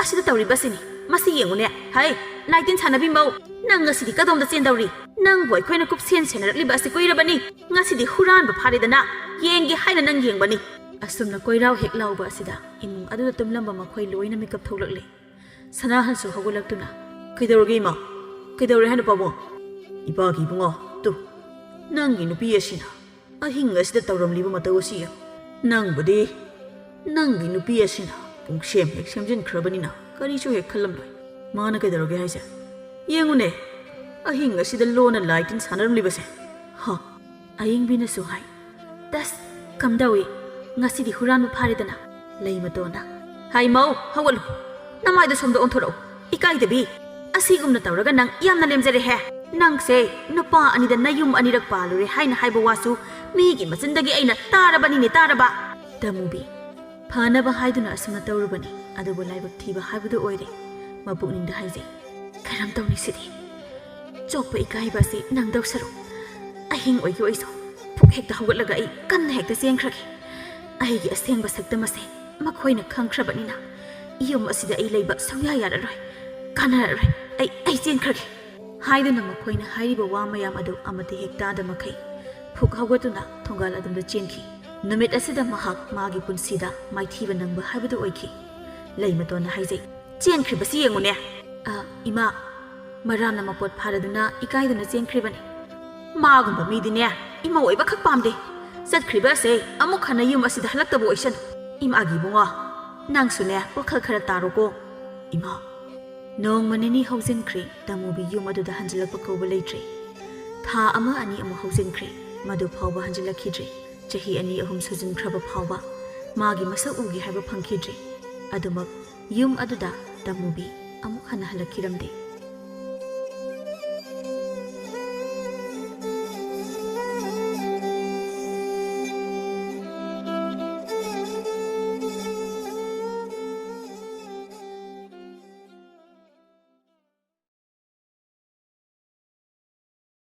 ꯑꯁꯤꯗ ꯇꯧꯔꯤꯕ ꯑꯁꯤꯅꯤ꯫ ꯃꯁꯤ ꯌꯦꯡꯉꯨꯅꯦ꯫ ꯍꯩ, ꯂꯥꯏꯇꯤꯟ ꯁꯥꯟꯅꯕꯤ ꯃꯧ, ꯅꯪ ꯉꯁꯤꯗꯤ ꯀꯗꯣꯝꯗ ꯆꯦꯟꯗꯧꯔꯤ? ꯅꯪꯕꯨ ꯑꯩꯈꯣꯏꯅ ꯀꯨꯞꯁꯦꯟ ꯁꯦꯟꯅꯔꯛꯂꯤꯕ ꯑꯁꯤ ꯀꯨꯏꯔꯕꯅꯤ꯫ ꯉꯁꯤꯗꯤ ꯍꯨꯔꯥꯟꯕ ꯐꯥꯔꯦꯗꯅ꯫ ꯌꯦꯡꯒꯦ ꯍꯥꯏꯅ ꯅꯪ ꯌꯦꯡꯕꯅꯤ꯫" ꯑꯁꯨꯝꯅ ꯀꯣꯏꯔꯥꯎ ꯍꯦꯛ ꯂꯥꯎꯕ ꯑꯁꯤꯗ ꯏꯃꯨꯡ ꯑꯗꯨꯗ ꯇꯨꯝꯂꯝꯕ ꯃꯈꯣꯏ ꯂꯣꯏꯅ ꯃꯤꯀꯞ ꯊꯣꯛꯂꯛꯂꯦ꯫ ꯁꯅꯥꯍꯟꯁꯨ ꯍꯧꯒꯠꯂꯛꯇꯨꯅ, "ꯀꯩꯗꯧꯔꯒꯦ ꯏꯃꯥ? ꯀꯩꯗꯧꯔꯦ ꯍꯥꯏꯅꯣ ꯄꯥꯕꯨꯡ?" "ꯏꯄꯥꯒꯤ ꯏꯕꯨꯡꯉꯣ, ꯇꯨ, ꯅꯪꯒꯤ ꯅꯨꯄꯤ ꯑꯁꯤꯅ ꯑꯍꯤꯡ ꯑꯁꯤꯗ ꯇꯧꯔꯝꯂꯤꯕ ꯃꯇꯧ ꯑꯁꯤ ꯌꯦꯡꯉꯨ꯫ ꯅꯪꯕꯨꯗꯤ ꯅꯪꯒꯤ ꯅꯨꯄꯤ ꯑꯁꯤꯅ ꯄꯨꯡꯁꯦꯝ ꯍꯦꯛ ꯁꯦꯝꯖꯤꯟꯈ꯭ꯔꯕꯅꯤꯅ ꯀꯔꯤꯁꯨ ꯍꯦꯛ ꯈꯜꯂꯝꯂꯣꯏ꯫ ꯃꯥꯅ ꯀꯩꯗꯧꯔꯒꯦ ꯍꯥꯏꯁꯦ? ꯌꯦꯡꯉꯨꯅꯦ, ꯑꯍꯤꯡ ꯑꯁꯤꯗ ꯂꯣꯟꯅ ꯂꯥꯏ ꯇꯤꯟ ꯁꯥꯟꯅꯔꯝꯂꯤꯕꯁꯦ꯫ ꯍ, ꯑꯌꯤꯡꯕꯤꯅꯁꯨ ꯍꯥꯏ, "ꯇꯁ, ꯀꯝꯗꯧꯏ? ꯉꯁꯤꯗꯤ ꯍꯨꯔꯥꯟꯕ ꯐꯥꯔꯦꯗꯅ?" ꯂꯩꯃꯇꯣꯟꯅ, "ꯍꯥꯏ ꯃꯧ, ꯍꯧꯒꯠꯂꯨ, ꯅꯃꯥꯏꯗꯣ ꯁꯣꯝꯗ ꯑꯣꯟꯊꯣꯔꯛꯎ, ꯏꯀꯥꯏꯗꯕꯤ꯫ ꯑꯁꯤꯒꯨꯝꯅ ꯇꯧꯔꯒ ꯅꯪ ꯌꯥꯝꯅ ꯂꯦꯝꯖꯔꯦꯍꯦ꯫ ꯅꯪꯁꯦ ꯅꯨꯄꯥ ꯑꯅꯤꯗ ꯅꯌꯨꯝ ꯑꯅꯤꯔꯛ ꯄꯥꯜꯂꯨꯔꯦ ꯍꯥꯏꯅ ꯍꯥꯏꯕ ꯋꯥꯁꯨ ꯃꯤꯒꯤ ꯃꯆꯤꯟꯗꯒꯤ ꯑꯩꯅ ꯇꯥꯔꯕꯅꯤꯅꯦ, ꯇꯥꯔꯕ?" ꯇꯃꯨꯕꯤ, ꯐꯅꯕ ꯍꯥꯏꯗꯨꯅ ꯑꯁꯨꯝꯅ ꯇꯧꯔꯨꯕꯅꯤ, ꯑꯗꯨꯕꯨ ꯂꯥꯏꯕꯛ ꯊꯤꯕ ꯍꯥꯏꯕꯗꯨ ꯑꯣꯏꯔꯦ꯫ ꯃꯄꯨꯛꯅꯤꯡꯗ ꯍꯥꯏꯖꯩ, "ꯀꯔꯝ ꯇꯧꯅꯤ ꯁꯤꯗꯤ? ꯆꯣꯞꯄ ꯏꯀꯥꯏꯕ ꯑꯁꯤ ꯅꯪꯗꯧ ꯁꯔꯨꯛ, ꯑꯍꯤꯡ ꯑꯣꯏꯒꯦ ꯑꯣꯏꯁꯨ, ꯐꯨꯛ ꯍꯦꯛꯇ ꯍꯧꯒꯠꯂꯒ ꯑꯩ ꯀꯟꯅ ꯍꯦꯛꯇ ꯆꯦꯟꯈ꯭ꯔꯒꯦ꯫ ꯑꯩꯒꯤ ꯑꯁꯦꯡꯕ ꯁꯛꯇꯝ ꯑꯁꯦ ꯃꯈꯣꯏꯅ ꯈꯪꯈ꯭ꯔꯕꯅꯤꯅ, ꯌꯨꯝ ꯑꯁꯤꯗ ꯑꯩ ꯂꯩꯕ ꯁꯨꯡꯌꯥ ꯌꯥꯔꯔꯣꯏ꯫ ꯀꯥꯟꯅꯔꯔꯣꯏ꯫ ꯑꯩ, ꯑꯩ ꯆꯦꯟꯈ꯭ꯔꯒꯦ꯫" ꯍꯥꯏꯗꯨꯅ ꯃꯈꯣꯏꯅ ꯍꯥꯏꯔꯤꯕ ꯋꯥ ꯃꯌꯥꯝ ꯑꯗꯨ ꯑꯃꯠꯇ ꯍꯦꯛ ꯇꯥꯗ ꯃꯈꯩ ꯐꯨꯛ ꯍꯧꯒꯠꯇꯨꯅ ꯊꯣꯡꯒꯥꯜ ꯑꯗꯣꯝꯗ ꯆꯦꯟꯈꯤ꯫ ꯅꯨꯃꯤꯠ ꯑꯁꯤꯗ ꯃꯍꯥꯛ ꯃꯥꯒꯤ ꯄꯨꯟꯁꯤꯗ ꯃꯥꯏꯊꯤꯕ ꯅꯪꯕ ꯍꯥꯏꯕꯗꯨ ꯑꯣꯏꯈꯤ꯫ ꯂꯩꯃꯇꯣꯟꯅ ꯍꯥꯏꯖꯩ, "ꯆꯦꯟꯈ꯭ꯔꯤꯕꯁꯤ ꯌꯦꯡꯉꯨꯅꯦ꯫" "ꯑ, ꯏꯃꯥ, ꯃꯔꯥꯝꯅ ꯃꯄꯣꯠ ꯐꯥꯔꯗꯨꯅ ꯏꯀꯥꯏꯗꯨꯅ ꯆꯦꯟꯈ꯭ꯔꯤꯕꯅꯤ꯫ ꯃꯥꯒꯨꯝꯕ ꯃꯤꯗꯤꯅꯦ, ꯏꯃꯧ ꯑꯣꯏꯕ ꯈꯛ ꯄꯥꯝꯗꯦ꯫ ꯆꯠꯈ꯭ꯔꯤꯕ ꯑꯁꯦ ꯑꯃꯨꯛ ꯍꯟꯅ ꯌꯨꯝ ꯑꯁꯤꯗ ꯍꯜꯂꯛꯇꯕ ꯑꯣꯏꯁꯅꯨ꯫ ꯏꯃꯥꯒꯤ ꯏꯕꯨꯡꯉꯣ, ꯅꯪꯁꯨꯅꯦ ꯋꯥꯈꯜ ꯈꯔ ꯇꯥꯔꯣꯀꯣ, ꯏꯃꯥ꯫" ꯅꯣꯡꯃ ꯅꯤꯅꯤ ꯍꯧꯖꯤꯟꯈ꯭ꯔꯦ, ꯇꯃꯨꯕꯤ ꯌꯨꯝ ꯑꯗꯨꯗ ꯍꯟꯖꯤꯜꯂꯛꯄ ꯀꯧꯕ ꯂꯩꯇ꯭ꯔꯦ꯫ ꯊꯥ ꯑꯃ ꯑꯅꯤ ꯑꯃꯨꯛ ꯍꯧꯖꯤꯟꯈ꯭ꯔꯦ, ꯃꯗꯨ ꯐꯥꯎꯕ ꯍꯟꯖꯤꯜꯂꯛꯈꯤꯗ꯭ꯔꯦ꯫ ꯆꯍꯤ ꯑꯅꯤ ꯑꯍꯨꯝ ꯁꯨꯖꯤꯟꯈ꯭ꯔꯕ ꯐꯥꯎꯕ ꯃꯥꯒꯤ ꯃꯁꯛ ꯎꯒꯦ ꯍꯥꯏꯕ ꯐꯪꯈꯤꯗ꯭ꯔꯦ꯫ ꯑꯗꯨꯃꯛ ꯌꯨꯝ ꯑꯗꯨꯗ ꯇꯃꯨꯕꯤ ꯑꯃꯨꯛ ꯍꯟꯅ ꯍꯜꯂꯛꯈꯤꯔꯝꯗꯦ꯫